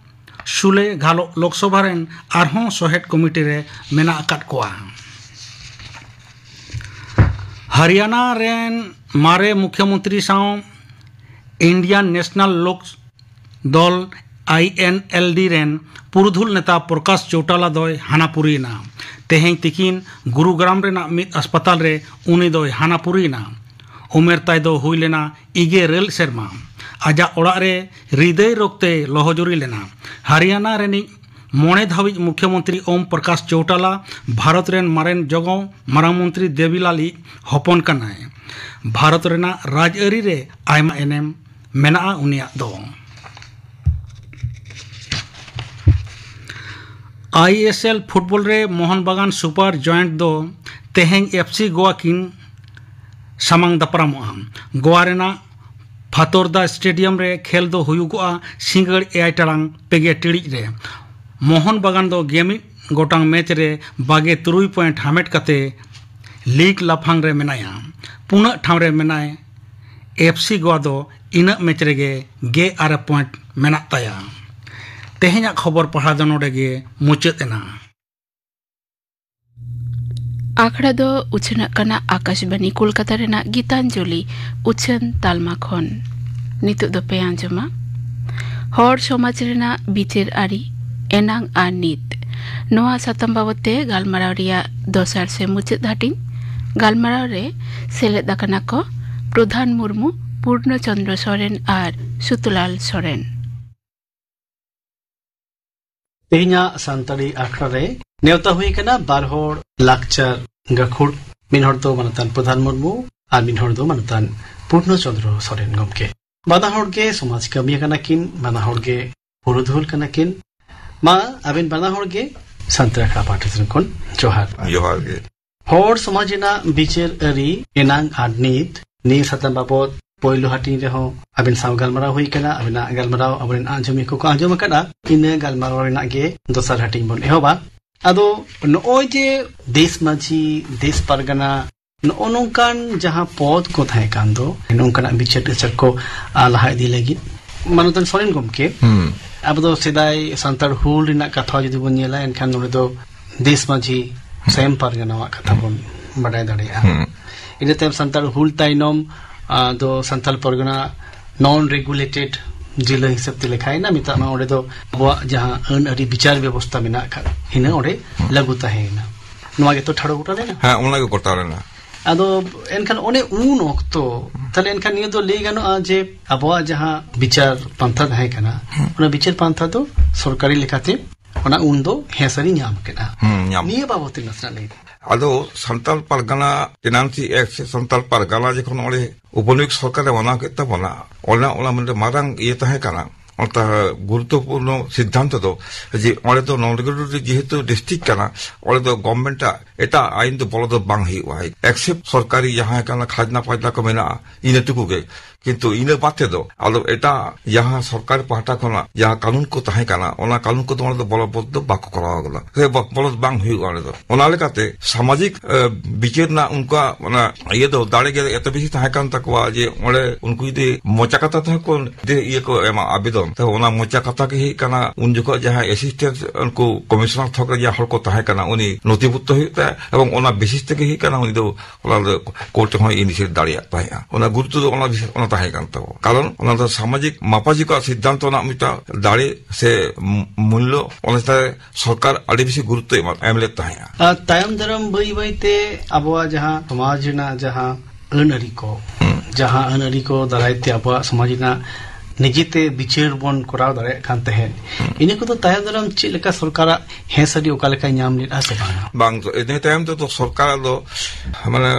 ᱥᱩᱞᱮ, ᱜᱷᱟᱞᱚᱜ ᱞᱳᱠᱥᱚᱵᱷᱟ ᱨᱮᱱ ᱟᱨᱦᱚᱸ ᱥᱚᱦᱮᱫ ᱠᱚᱢᱤᱴᱤ ᱨᱮ ᱢᱮᱱᱟᱜ ᱟᱠᱟᱫ ᱠᱚᱣᱟ᱾ ᱦᱚᱨᱤᱭᱟᱱᱟ ᱨᱮᱱ ᱢᱟᱨᱮ ᱢᱩᱠᱷᱭᱚᱢᱚᱱᱛᱨᱤ ᱥᱟᱶ ᱤᱱᱰᱤᱭᱟᱱ ᱱᱮᱥᱱᱟᱞ ᱞᱳᱠ ᱫᱚᱞ, ᱟᱭ ᱮᱱ ᱮᱞ ᱰᱤ, ᱨᱮᱱ ᱯᱩᱨᱩᱫᱷᱩᱞ ᱱᱮᱛᱟ ᱯᱨᱚᱠᱟᱥ ᱪᱳᱣᱴᱟᱞᱟ ᱫᱚᱭ ᱦᱟᱱᱟ ᱯᱩᱨᱤᱭᱮᱱᱟ᱾ ᱛᱮᱦᱮᱧ ᱛᱤᱠᱤᱱ ᱜᱩᱨᱩᱜᱨᱟᱢ ᱨᱮᱱᱟᱜ ᱢᱤᱫ ᱦᱟᱥᱯᱟᱛᱟᱞ ᱨᱮ ᱩᱱᱤ ᱫᱚᱭ ᱦᱟᱱᱟ ᱯᱩᱨᱤᱭᱮᱱᱟ᱾ ᱩᱢᱮᱨ ᱛᱟᱭ ᱫᱚ ᱦᱩᱭ ᱞᱮᱱᱟ ᱤᱜᱮᱨᱮᱞ ᱥᱮᱨᱢᱟ᱾ ᱟᱡᱟᱜ ᱚᱲᱟᱜ ᱨᱮ ᱦᱨᱤᱫᱟᱹᱭ ᱨᱳᱜᱽ ᱛᱮᱭ ᱞᱚᱦᱚᱡᱩᱨᱤ ᱞᱮᱱᱟ᱾ ᱦᱚᱨᱤᱭᱟᱱᱟ ᱨᱤᱱᱤᱡ ᱢᱚᱬᱮ ᱫᱷᱟᱣᱤᱡ ᱢᱩᱠᱷᱭᱚᱢᱚᱱᱛᱨᱤ ᱳᱢ ᱯᱨᱚᱠᱟᱥ ᱪᱳᱣᱴᱟᱞᱟ ᱵᱷᱟᱨᱚᱛ ᱨᱮᱱ ᱢᱟᱨᱮᱱ ᱡᱚᱜᱚ ᱢᱟᱨᱟᱝ ᱢᱚᱱᱛᱨᱤ ᱫᱮᱵᱤᱞᱟᱞ ᱤᱡ ᱦᱚᱯᱚᱱ ᱠᱟᱱᱟᱭ᱾ ᱵᱷᱟᱨᱚᱛ ᱨᱮᱱᱟᱜ ᱨᱟᱡᱽᱟᱹᱨᱤ ᱨᱮ ᱟᱭᱢᱟ ᱮᱱᱮᱢ ᱢᱮᱱᱟᱜᱼᱟ ᱩᱱᱤᱭᱟᱜ ᱫᱚ᱾ ᱟᱭ ᱮᱥ ᱮᱞ ᱯᱷᱩᱴᱵᱚᱞ ᱨᱮ ᱢᱳᱦᱚᱱ ᱵᱟᱜᱟᱱ ᱥᱩᱯᱟᱨ ᱡᱚᱭᱮᱱᱴ ᱫᱚ ᱛᱮᱦᱮᱧ ᱮᱯᱷ ᱥᱤ ᱜᱳᱣᱟ ᱠᱤᱱ ᱥᱟᱢᱟᱝ ᱫᱟᱯᱨᱟᱢᱚᱜᱼᱟ᱾ ᱜᱳᱣᱟ ᱨᱮᱱᱟᱜ ᱯᱷᱟᱛᱳᱨᱫᱟ ᱥᱴᱮᱰᱤᱭᱟᱢ ᱨᱮ ᱠᱷᱮᱞ ᱫᱚ ᱦᱩᱭᱩᱜᱚᱜᱼᱟ ᱥᱤᱸᱜᱟᱹᱲ ᱮᱭᱟᱭ ᱴᱟᱲᱟᱝ ᱯᱮ ᱜᱮᱞ ᱴᱤᱲᱤᱡ ᱨᱮ᱾ ᱢᱳᱦᱚᱱ ᱵᱟᱜᱟᱱ ᱫᱚ ᱜᱮᱞ ᱢᱤᱫ ᱜᱚᱴᱟᱝ ᱢᱮᱪ ᱨᱮ ᱵᱟᱜᱮ ᱛᱩᱨᱩᱭ ᱯᱚᱭᱮᱱᱴ ᱦᱟᱢᱮᱴ ᱠᱟᱛᱮ ᱞᱤᱜᱽ ᱞᱟᱯᱷᱟᱝ ᱨᱮ ᱢᱮᱱᱟᱭᱟ᱾ ᱯᱩᱱᱟᱹᱜ ᱴᱷᱟᱶ ᱨᱮ ᱢᱮᱱᱟᱭ ᱮᱯᱷ ᱥᱤ ᱜᱳᱣᱟ ᱫᱚ ᱤᱱᱟᱹᱜ ᱢᱮᱪ ᱨᱮᱜᱮ ᱜᱮᱞ ᱟᱨᱮ ᱯᱚᱭᱮᱱᱴ ᱢᱮᱱᱟᱜ ᱛᱟᱭᱟ᱾ ᱛᱮᱦᱮᱧᱟᱜ ᱠᱷᱚᱵᱚᱨ ᱯᱟᱲᱦᱟᱣ ᱫᱚ ᱱᱚᱰᱮ ᱜᱮ ᱢᱩᱪᱟᱹᱫ ᱮᱱᱟ᱾ ᱟᱠᱷᱲᱟ ᱫᱚ ᱩᱪᱷᱟᱹᱱᱚᱜ ᱠᱟᱱᱟ ᱟᱠᱟᱥᱵᱟᱱᱤ ᱠᱳᱞᱠᱟᱛᱟ ᱨᱮᱱᱟᱜ ᱜᱤᱛᱟᱧᱡᱚᱞᱤ ᱩᱪᱷᱟᱹᱱ ᱛᱟᱞᱢᱟ ᱠᱷᱚᱱ᱾ ᱱᱤᱛᱚᱜ ᱫᱚᱯᱮ ᱟᱸᱡᱚᱢᱟ ᱦᱚᱲ ᱥᱚᱢᱟᱡᱽ ᱨᱮᱱᱟᱜ ᱵᱤᱪᱟᱹᱨ ᱟᱹᱨᱤ, ᱮᱱᱟᱝ ᱟᱨ ᱱᱤᱛ᱾ ᱱᱚᱣᱟ ᱥᱟᱛᱟᱢ ᱵᱟᱵᱚᱛ ᱛᱮ ᱜᱟᱞᱢᱟᱨᱟᱣ ᱨᱮᱭᱟᱜ ᱫᱚᱥᱟᱨ ᱥᱮ ᱢᱩᱪᱟᱹᱫ ᱦᱟᱹᱴᱤᱧ᱾ ᱜᱟᱞᱢᱟᱨᱟᱣ ᱨᱮ ᱥᱮᱞᱮᱫ ᱟᱠᱟᱱᱟ ᱠᱚ ᱯᱨᱚᱫᱷᱟᱱ ᱢᱩᱨᱢᱩ, ᱯᱩᱨᱱᱚ ᱪᱚᱸᱫᱽᱨᱚ ᱥᱚᱨᱮᱱ ᱟᱨ ᱥᱩᱛᱩᱞᱟᱞ ᱥᱚᱨᱮᱱ᱾ ᱛᱮᱦᱮᱧᱟᱜ ᱥᱟᱱᱛᱟᱲᱤ ᱟᱠᱷᱲᱟ ᱨᱮ ᱱᱮᱣᱛᱟ ᱦᱩᱭ ᱟᱠᱟᱱᱟ ᱵᱟᱨ ᱦᱚᱲ ᱞᱟᱠᱪᱟᱨ ᱜᱟᱹᱠᱷᱩᱲ, ᱢᱤᱫ ᱦᱚᱲ ᱫᱚ ᱢᱟᱱᱚᱛᱟᱱ ᱯᱨᱚᱫᱷᱟᱱ ᱢᱩᱨᱢᱩ ᱟᱨ ᱢᱤᱫ ᱦᱚᱲ ᱫᱚ ᱢᱟᱱᱚᱛᱟᱱ ᱯᱩᱨᱱᱚ ᱪᱚᱸᱫᱽᱨᱚ ᱥᱚᱨᱮᱱ ᱜᱚᱢᱠᱮ᱾ ᱵᱟᱱᱟ ᱦᱚᱲ ᱜᱮ ᱥᱚᱢᱟᱡᱽ ᱠᱟᱹᱢᱤᱭᱟᱹ ᱠᱟᱱᱟ ᱠᱤᱱ, ᱵᱟᱱᱟ ᱦᱚᱲ ᱜᱮ ᱯᱩᱨᱩᱫᱷᱩᱞ ᱠᱟᱱᱟ ᱠᱤᱱ᱾ ᱢᱟ ᱟᱵᱮᱱ ᱵᱟᱱᱟ ᱦᱚᱲ ᱜᱮ ᱥᱟᱱᱛᱟᱲ ᱟᱠᱷᱲᱟ ᱯᱟᱦᱴᱟ ᱥᱮᱱ ᱠᱷᱚᱱ ᱡᱚᱦᱟᱨ᱾ ᱡᱚᱦᱟᱨ ᱜᱮ᱾ ᱦᱚᱲ ᱥᱚᱢᱟᱡᱽ ᱨᱮᱱᱟᱜ ᱵᱤᱪᱟᱹᱨ ᱟᱹᱨᱤ ᱮᱱᱟᱝ ᱟᱨ ᱱᱤᱛ, ᱱᱤᱭᱟᱹ ᱥᱟᱛᱟᱢ ᱵᱟᱵᱚᱛ ᱯᱳᱭᱞᱳ ᱦᱟᱹᱴᱤᱧ ᱨᱮᱦᱚᱸ ᱟᱵᱮᱱ ᱥᱟᱶ ᱜᱟᱞᱢᱟᱨᱟᱣ ᱦᱩᱭ ᱟᱠᱟᱱᱟ᱾ ᱟᱵᱮᱱᱟᱜ ᱜᱟᱞᱢᱟᱨᱟᱣ ᱟᱵᱚᱨᱮᱱ ᱟᱸᱡᱚᱢᱤᱭᱟᱹ ᱠᱚᱠᱚ ᱟᱸᱡᱚᱢ ᱟᱠᱟᱫᱼᱟ᱾ ᱤᱱᱟᱹ ᱜᱟᱞᱢᱟᱨᱟᱣ ᱨᱮᱱᱟᱜ ᱜᱮ ᱫᱚᱥᱟᱨ ᱦᱟᱹᱴᱤᱧ ᱵᱚᱱ ᱮᱦᱚᱵᱟ᱾ ᱟᱫᱚ ᱱᱚᱜᱼᱚᱭ ᱡᱮ ᱫᱮᱥ ᱢᱟᱹᱡᱷᱤ, ᱫᱮᱥ ᱯᱟᱨᱜᱟᱱᱟ, ᱱᱚᱜᱼᱚ ᱱᱚᱝᱠᱟᱱ ᱡᱟᱦᱟᱸ ᱯᱚᱫᱽ ᱠᱚ ᱛᱟᱦᱮᱸ ᱠᱟᱱ ᱫᱚ, ᱱᱚᱝᱠᱟᱱᱟᱜ ᱵᱤᱪᱟᱹᱨ ᱟᱪᱟᱨ ᱠᱚ, ᱟ, ᱞᱟᱦᱟ ᱤᱫᱤ ᱞᱟᱹᱜᱤᱫ ᱢᱟᱱᱚᱛᱟᱱ ᱥᱚᱨᱮᱱ ᱜᱚᱢᱠᱮ, ᱦᱩᱸ᱾ ᱟᱵᱚ ᱫᱚ ᱥᱮᱫᱟᱭ ᱥᱟᱱᱛᱟᱲ ᱦᱩᱞ ᱨᱮᱱᱟᱜ ᱠᱟᱛᱷᱟ ᱡᱩᱫᱤ ᱵᱚᱱ ᱧᱮᱞᱟ, ᱮᱱᱠᱷᱟᱱ ᱱᱚᱰᱮ ᱫᱚ ᱫᱮᱥ ᱢᱟᱹᱡᱷᱤ, ᱥᱮᱢ ᱯᱟᱨᱜᱟᱱᱟᱣᱟᱜ ᱠᱟᱛᱷᱟ ᱵᱚᱱ ᱵᱟᱰᱟᱭ ᱫᱟᱲᱮᱭᱟᱜᱼᱟ᱾ ᱦᱩᱸ᱾ ᱤᱱᱟᱹ ᱛᱟᱭᱚᱢ ᱥᱟᱱᱛᱟᱲ ᱦᱩᱞ ᱛᱟᱭᱱᱚᱢ, ᱟ, ᱫᱚ ᱥᱟᱱᱛᱟᱲ ᱯᱟᱨᱜᱟᱱᱟ ᱱᱚᱱ ᱨᱮᱜᱩᱞᱮᱴᱮᱰ ᱡᱤᱞᱟᱹ ᱦᱤᱥᱟᱹᱵ ᱛᱮ ᱞᱮᱠᱷᱟᱭᱮᱱᱟ᱾ ᱢᱮᱛᱟᱜ ᱢᱟ ᱚᱸᱰᱮ ᱫᱚ ᱟᱵᱚᱣᱟᱜ ᱡᱟᱦᱟᱸ ᱟᱹᱱ ᱟᱹᱨᱤ ᱵᱤᱪᱟᱨ ᱵᱮᱵᱚᱥᱛᱟ ᱢᱮᱱᱟᱜ ᱟᱠᱟᱫ, ᱤᱱᱟᱹ ᱚᱸᱰᱮ ᱞᱟᱹᱜᱩ ᱛᱟᱦᱮᱸᱭᱮᱱᱟ᱾ ᱱᱚᱣᱟ ᱜᱮᱛᱚ ᱴᱷᱟᱲᱚ ᱜᱚᱴᱟ ᱞᱮᱱᱟ? ᱦᱮᱸ, ᱚᱱᱟ ᱜᱮ ᱜᱚᱴᱟ ᱞᱮᱱᱟ᱾ ᱟᱫᱚ ᱮᱱᱠᱷᱟᱱ ᱚᱱᱮ ᱩᱱ ᱚᱠᱛᱚ, ᱛᱟᱦᱞᱮ ᱮᱱᱠᱷᱟᱱ ᱱᱤᱭᱟᱹ ᱫᱚ ᱞᱟᱹᱭ ᱜᱟᱱᱚᱜᱼᱟ ᱡᱮ ᱟᱵᱚᱣᱟᱜ ᱡᱟᱦᱟᱸ ᱵᱤᱪᱟᱨ ᱯᱟᱱᱛᱷᱟ ᱛᱟᱦᱮᱸ ᱠᱟᱱᱟ, ᱦᱩᱸ᱾ ᱚᱱᱟ ᱵᱤᱪᱟᱹᱨ ᱯᱟᱱᱛᱷᱟ ᱫᱚ ᱥᱚᱨᱠᱟᱨᱤ ᱞᱮᱠᱟᱛᱮ ᱚᱱᱟ ᱩᱱ ᱫᱚ ᱦᱮᱸ ᱥᱟᱹᱨᱤ ᱧᱟᱢ ᱠᱮᱫᱼᱟ᱾ ᱦᱩᱸ, ᱧᱟᱢ᱾ ᱱᱤᱭᱟᱹ ᱵᱟᱵᱚᱛ ᱛᱮ ᱱᱟᱥᱮᱱᱟᱜ ᱞᱟᱹᱭ ᱵᱤᱱ᱾ ᱟᱫᱚ ᱥᱟᱱᱛᱟᱲ ᱯᱟᱨᱜᱟᱱᱟ ᱴᱮᱱᱟᱱᱥᱤ ᱮᱠᱴ ᱥᱮ ᱥᱟᱱᱛᱟᱲ ᱯᱟᱨᱜᱟᱱᱟ ᱡᱚᱠᱷᱚᱱ ᱚᱸᱰᱮ ᱩᱯᱚᱱᱚᱭᱚᱠ ᱥᱚᱨᱠᱟᱨᱮ ᱢᱟᱱᱟᱣ ᱠᱮᱫ ᱛᱟᱵᱚᱱᱟ, ᱚᱱᱟ, ᱚᱱᱟ ᱢᱤᱫᱴᱮᱱ ᱢᱟᱨᱟᱝ ᱤᱭᱟᱹ ᱛᱟᱦᱮᱸ ᱠᱟᱱᱟ᱾ ᱚᱱᱠᱟ ᱜᱩᱨᱩᱛᱛᱚᱯᱩᱨᱱᱚ ᱥᱤᱫᱽᱫᱷᱟᱱᱛᱚ ᱫᱚ ᱡᱮ ᱚᱸᱰᱮ ᱫᱚ ᱱᱚᱱ ᱨᱮᱜᱩᱞᱮᱴᱚᱨᱤ ᱡᱮᱦᱮᱛᱩ ᱰᱤᱥᱴᱨᱤᱠᱴ ᱠᱟᱱᱟ, ᱚᱸᱰᱮ ᱫᱚ ᱜᱚᱵᱷᱚᱨᱱᱢᱮᱱᱴ ᱟᱜ ᱮᱴᱟᱜ ᱟᱭᱤᱱ ᱫᱚ ᱵᱚᱞᱚ ᱫᱚ ᱵᱟᱝ ᱦᱩᱭᱩᱜᱼᱟ, ᱮᱠᱥᱮᱯᱴ ᱥᱚᱨᱠᱟᱨᱤ ᱡᱟᱦᱟᱸ ᱠᱟᱱᱟ ᱠᱷᱟᱡᱽᱱᱟ ᱯᱟᱡᱽᱱᱟ ᱠᱚ ᱢᱮᱱᱟᱜᱼᱟ, ᱤᱱᱟᱹ ᱴᱩᱠᱩ ᱜᱮ᱾ ᱠᱤᱱᱛᱩ ᱤᱱᱟᱹ ᱵᱟᱫ ᱛᱮᱫᱚ ᱟᱫᱚ ᱮᱴᱟᱜ ᱡᱟᱦᱟᱸ ᱥᱚᱨᱠᱟᱨ ᱯᱟᱦᱴᱟ ᱠᱷᱚᱱᱟᱜ ᱡᱟᱦᱟᱸ ᱠᱟᱹᱱᱩᱱ ᱠᱚ ᱛᱟᱦᱮᱸ ᱠᱟᱱᱟ, ᱚᱱᱟ ᱠᱟᱹᱱᱩᱱ ᱠᱚᱫᱚ ᱚᱸᱰᱮ ᱫᱚ ᱵᱚᱞᱚᱵᱚᱫ ᱫᱚ ᱵᱟᱠᱚ ᱠᱚᱨᱟᱣ ᱠᱟᱫᱟ, ᱥᱮ ᱵᱚ-, ᱵᱚᱞᱚ ᱵᱟᱝ ᱦᱩᱭᱩᱜᱼᱟ ᱚᱸᱰᱮ ᱫᱚ᱾ ᱚᱱᱟ ᱞᱮᱠᱟᱛᱮ ᱥᱟᱢᱟᱡᱤᱠ, ᱮ, ᱵᱤᱪᱟᱹᱨ ᱨᱮᱱᱟᱜ ᱩᱱᱠᱩᱣᱟᱜ ᱚᱱᱟ ᱤᱭᱟᱹ ᱫᱚ, ᱫᱟᱲᱮ ᱜᱮ ᱮᱛᱚ ᱵᱮᱥᱤ ᱛᱟᱦᱮᱸ ᱠᱟᱱ ᱛᱟᱠᱚᱣᱟ ᱡᱮ ᱚᱸᱰᱮ ᱩᱱᱠᱩ ᱡᱩᱫᱤ ᱢᱚᱪᱟ ᱠᱟᱛᱷᱟ ᱛᱮᱦᱚᱸ ᱠᱚ ᱡᱩᱫᱤ ᱤᱭᱟᱹ ᱠᱚ ᱮᱢᱟ ᱟᱵᱮᱫᱚᱱ, ᱛᱚ ᱚᱱᱟ ᱢᱚᱪᱟ ᱠᱟᱛᱷᱟ ᱜᱮ ᱦᱩᱭᱩᱜ ᱠᱟᱱᱟ ᱩᱱ ᱡᱚᱠᱷᱚᱱ ᱡᱟᱦᱟᱸᱭ ᱮᱥᱤᱥᱴᱮᱱᱴ ᱩᱱᱠᱩ ᱠᱚᱢᱤᱥᱚᱱᱟᱨ ᱛᱷᱚᱠ ᱨᱮ ᱡᱟᱦᱟᱸ ᱦᱚᱲ ᱠᱚ ᱛᱟᱦᱮᱸ ᱠᱟᱱᱟ, ᱩᱱᱤ ᱱᱚᱛᱷᱤᱵᱷᱩᱠᱛᱚ ᱦᱩᱭᱩᱜ ᱛᱟᱭᱟ ᱮᱵᱚᱝ ᱚᱱᱟ ᱵᱮᱥᱤᱥ ᱛᱮᱜᱮ ᱦᱩᱭᱩᱜ ᱠᱟᱱᱟ ᱩᱱᱤ ᱫᱚ ᱚᱱᱟ ᱫᱚ ᱠᱳᱨᱴ ᱦᱚᱸᱭ ᱤᱱᱤᱥᱤᱭᱮᱴ ᱫᱟᱲᱮᱭᱟᱜ ᱛᱟᱦᱮᱸᱜᱼᱟ᱾ ᱚᱱᱟ ᱜᱩᱨᱩᱛᱛᱚ ᱫᱚ ᱚᱱᱟ ᱵᱤᱥᱮᱥ, ᱚᱱᱟ ᱛᱟᱦᱮᱸ ᱠᱟᱱ ᱛᱟᱵᱚᱱᱟ᱾ ᱠᱟᱨᱚᱱ ᱚᱱᱟ ᱫᱚ ᱥᱟᱢᱟᱡᱤᱠ ᱢᱟᱯᱟᱡᱤ ᱠᱚᱣᱟᱜ ᱥᱤᱫᱽᱫᱷᱟᱱᱛᱚ ᱨᱮᱱᱟᱜ ᱢᱤᱫᱴᱟᱝ ᱫᱟᱲᱮ ᱥᱮ ᱢᱩ-, ᱢᱩᱞᱞᱚ, ᱚᱱᱟ ᱪᱮᱛᱟᱱ ᱨᱮ ᱥᱚᱨᱠᱟᱨ ᱟᱹᱰᱤ ᱵᱮᱥᱤ ᱜᱩᱨᱩᱛᱛᱚᱭ ᱮᱢᱟ-, ᱮᱢ ᱞᱮᱫ ᱛᱟᱦᱮᱸᱜᱼᱟ᱾ ᱟᱨ ᱛᱟᱭᱚᱢ ᱫᱟᱨᱟᱢ ᱵᱟᱹᱭ ᱵᱟᱹᱭ ᱛᱮ ᱟᱵᱚᱣᱟᱜ ᱡᱟᱦᱟᱸ ᱥᱚᱢᱟᱡᱽ ᱨᱮᱱᱟᱜ ᱡᱟᱦᱟᱸ ᱟᱹᱱ ᱟᱹᱨᱤ ᱠᱚ, ᱦᱩᱸ᱾ ᱡᱟᱦᱟᱸ ᱟᱹᱱ ᱟᱹᱨᱤ ᱠᱚ ᱫᱟᱨᱟᱭ ᱛᱮ ᱟᱵᱚᱣᱟᱜ ᱥᱚᱢᱟᱡᱽ ᱨᱮᱱᱟᱜ ᱱᱤᱡᱮᱛᱮ ᱵᱤᱪᱟᱹᱨ ᱵᱚᱱ ᱠᱚᱨᱟᱣ ᱫᱟᱲᱮᱭᱟᱜ ᱠᱟᱱ ᱛᱟᱦᱮᱸᱫ, ᱦᱩᱸ᱾ ᱤᱱᱟᱹ ᱠᱚᱫᱚ ᱛᱟᱭᱚᱢ ᱫᱟᱨᱟᱢ ᱪᱮᱫ ᱞᱮᱠᱟ ᱥᱚᱨᱠᱟᱨᱟᱜ ᱦᱮᱸ ᱥᱟᱹᱨᱤ ᱚᱠᱟ ᱞᱮᱠᱟᱭ ᱧᱟᱢ ᱞᱮᱫᱼᱟ ᱥᱮ ᱵᱟᱝᱟ? ᱵᱟᱝ, ᱛᱚ ᱤᱱᱟᱹ ᱛᱟᱭᱚᱢ ᱛᱮᱫᱚ ᱥᱚᱨᱠᱟᱨᱟᱜ ᱫᱚ, ᱢᱟᱱᱮ,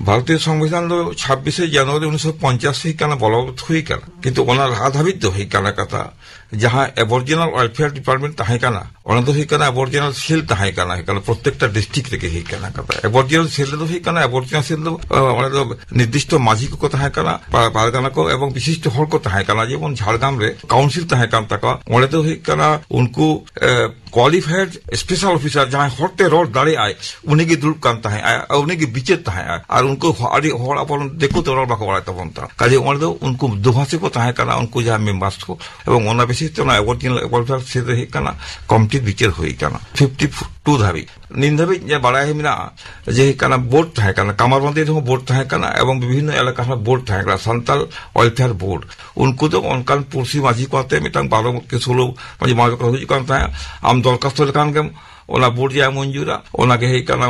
ᱵᱷᱟᱨᱚᱛᱤᱭᱚ ᱥᱚᱝᱵᱤᱫᱷᱟᱱ ᱫᱚ ᱪᱷᱟᱵᱵᱤᱥᱮ ᱡᱟᱱᱩᱣᱟᱨᱤ ᱩᱱᱤᱥᱥᱚ ᱯᱚᱧᱪᱟᱥ ᱦᱩᱭ ᱠᱟᱱᱟ, ᱵᱚᱞᱚᱵᱚᱫ ᱦᱩᱭ ᱠᱟᱱᱟ, ᱠᱤᱱᱛᱩ ᱚᱱᱟ ᱞᱟᱦᱟ ᱫᱷᱟᱹᱵᱤᱡ ᱫᱚ ᱦᱩᱭ ᱠᱟᱱᱟ ᱠᱟᱛᱷᱟ, ᱡᱟᱦᱟᱸ ᱮᱵᱚᱨᱤᱡᱤᱱᱟᱞ ᱣᱮᱞᱯᱷᱮᱭᱟᱨ ᱰᱤᱯᱟᱨᱴᱢᱮᱱᱴ ᱛᱟᱦᱮᱸ ᱠᱟᱱᱟ, ᱚᱱᱟ ᱫᱚ ᱦᱩᱭᱩᱜ ᱠᱟᱱᱟ ᱮᱵᱚᱨᱤᱡᱤᱱᱟᱞ ᱥᱮᱞ ᱛᱟᱦᱮᱸ ᱠᱟᱱᱟ, ᱦᱩᱭᱩᱜ ᱠᱟᱱᱟ ᱯᱨᱚᱛᱮᱠᱴᱟ ᱰᱤᱥᱴᱨᱤᱠᱴ ᱨᱮᱜᱮ ᱦᱩᱭᱩᱜ ᱠᱟᱱᱟ ᱠᱟᱛᱷᱟ᱾ ᱮᱵᱚᱨᱤᱡᱤᱱᱟᱞ ᱥᱮᱞ ᱨᱮᱫᱚ ᱦᱩᱭᱩᱜ ᱠᱟᱱᱟ, ᱮᱵᱚᱨᱤᱡᱤᱱᱟᱞ ᱥᱮᱞ ᱫᱚ, ᱟᱸ, ᱚᱸᱰᱮ ᱫᱚ ᱱᱤᱨᱫᱤᱥᱴᱚ ᱢᱟᱹᱡᱷᱤ ᱠᱚᱠᱚ ᱛᱟᱦᱮᱸ ᱠᱟᱱᱟ, ᱯᱟ-, ᱯᱟᱨᱜᱟᱱᱟ ᱠᱚ ᱮᱵᱚᱝ ᱵᱤᱥᱤᱥᱴᱚ ᱦᱚᱲ ᱠᱚ ᱛᱟᱦᱮᱸ ᱠᱟᱱᱟ᱾ ᱡᱮᱢᱚᱱ ᱡᱷᱟᱲᱜᱨᱟᱢ ᱨᱮ ᱠᱟᱣᱩᱱᱥᱤᱞ ᱛᱟᱦᱮᱸ ᱠᱟᱱ ᱛᱟᱠᱚᱣᱟ, ᱚᱸᱰᱮ ᱫᱚ ᱦᱩᱭᱩᱜ ᱠᱟᱱᱟ ᱩᱱᱠᱩ, ᱮ, ᱠᱣᱟᱞᱤᱯᱷᱟᱭᱮᱰ ᱥᱯᱮᱥᱟᱞ ᱚᱯᱷᱤᱥᱟᱨ ᱡᱟᱦᱟᱸᱭ ᱦᱚᱲᱛᱮ ᱨᱚᱲ ᱫᱟᱲᱮᱭᱟᱜᱼᱟᱭ, ᱩᱱᱤᱜᱮ ᱫᱩᱲᱩᱵ ᱠᱟᱱ ᱛᱟᱦᱮᱸᱜᱼᱟᱭ ᱟᱨ ᱩᱱᱤᱜᱮ ᱵᱤᱪᱟᱹᱨ ᱛᱟᱦᱮᱸᱜᱼᱟᱭ᱾ ᱟᱨ ᱩᱱᱠᱩ ᱦᱚ-, ᱟᱹᱰᱤ ᱦᱚᱲ ᱟᱵᱚᱨᱮᱱ ᱫᱤᱠᱩ ᱛᱮ ᱨᱚᱲ ᱵᱟᱠᱚ ᱵᱟᱲᱟᱭ ᱛᱟᱵᱚᱱ ᱛᱟᱦᱮᱸᱫ᱾ ᱠᱟᱡᱮ ᱚᱸᱰᱮ ᱫᱚ ᱩᱱᱠᱩ ᱫᱩᱵᱷᱟᱥᱤ ᱠᱚ ᱛᱟᱦᱮᱸ ᱠᱟᱱᱟ, ᱩᱱᱠᱩ ᱡᱟᱦᱟᱸ ᱢᱮᱢᱵᱟᱨᱥ ᱠᱚ, ᱮᱵᱚᱝ ᱚᱱᱟ ᱵᱤᱥᱤᱥ ᱛᱮ ᱚᱱᱟ ᱮᱵᱚᱨᱤᱡᱤᱱᱟᱞ ᱣᱮᱞᱯᱷᱮᱭᱟᱨ ᱥᱮᱞ ᱨᱮ ᱦᱩᱭᱩᱜ ᱠᱟᱱᱟ ᱠᱚᱢᱤᱴᱤ ᱵᱤᱪᱟᱹᱨ ᱦᱩᱭ ᱠᱟᱱᱟ ᱯᱷᱤᱯᱴᱤ ᱴᱩ ᱫᱷᱟᱹᱵᱤᱡ᱾ ᱱᱤᱱ ᱫᱷᱟᱹᱵᱤᱡ ᱡᱮ ᱵᱟᱲᱟᱭ ᱢᱮᱱᱟᱜᱼᱟ ᱡᱮ ᱦᱩᱭᱩᱜ ᱠᱟᱱᱟ ᱵᱳᱨᱰ ᱛᱟᱦᱮᱸ ᱠᱟᱱᱟ, ᱠᱟᱢᱟᱨᱵᱟᱸᱫᱤ ᱨᱮᱦᱚᱸ ᱵᱳᱨᱰ ᱛᱟᱦᱮᱸ ᱠᱟᱱᱟ ᱮᱵᱚᱝ ᱵᱤᱵᱷᱤᱱᱱᱚ ᱮᱞᱟᱠᱟ ᱨᱮᱦᱚᱸ ᱵᱳᱨᱰ ᱛᱟᱦᱮᱸ ᱠᱟᱱᱟ, ᱥᱟᱱᱛᱟᱞ ᱣᱮᱞᱯᱷᱮᱭᱟᱨ ᱵᱳᱨᱰ᱾ ᱩᱱᱠᱩ ᱫᱚ ᱚᱱᱠᱟᱱ ᱯᱩᱲᱥᱤ ᱢᱟᱹᱡᱷᱤ ᱠᱚ ᱟᱛᱮ ᱢᱤᱫᱴᱟᱝ ᱵᱟᱨᱚ ᱠᱤ ᱥᱳᱞᱳ ᱢᱟᱹᱡᱷᱤ ᱢᱚᱬᱮ ᱠᱚ ᱦᱤᱡᱩᱜ ᱠᱟᱱ ᱛᱟᱦᱮᱸᱫ᱾ ᱟᱢ ᱫᱚᱨᱠᱷᱟᱥᱛᱚ ᱞᱮᱠᱷᱟᱱ ᱜᱮᱢ ᱚᱱᱟ ᱵᱳᱨᱰ ᱡᱟ ᱢᱚᱧᱡᱩᱨᱟ, ᱚᱱᱟ ᱜᱮ ᱦᱩᱭᱩᱜ ᱠᱟᱱᱟ,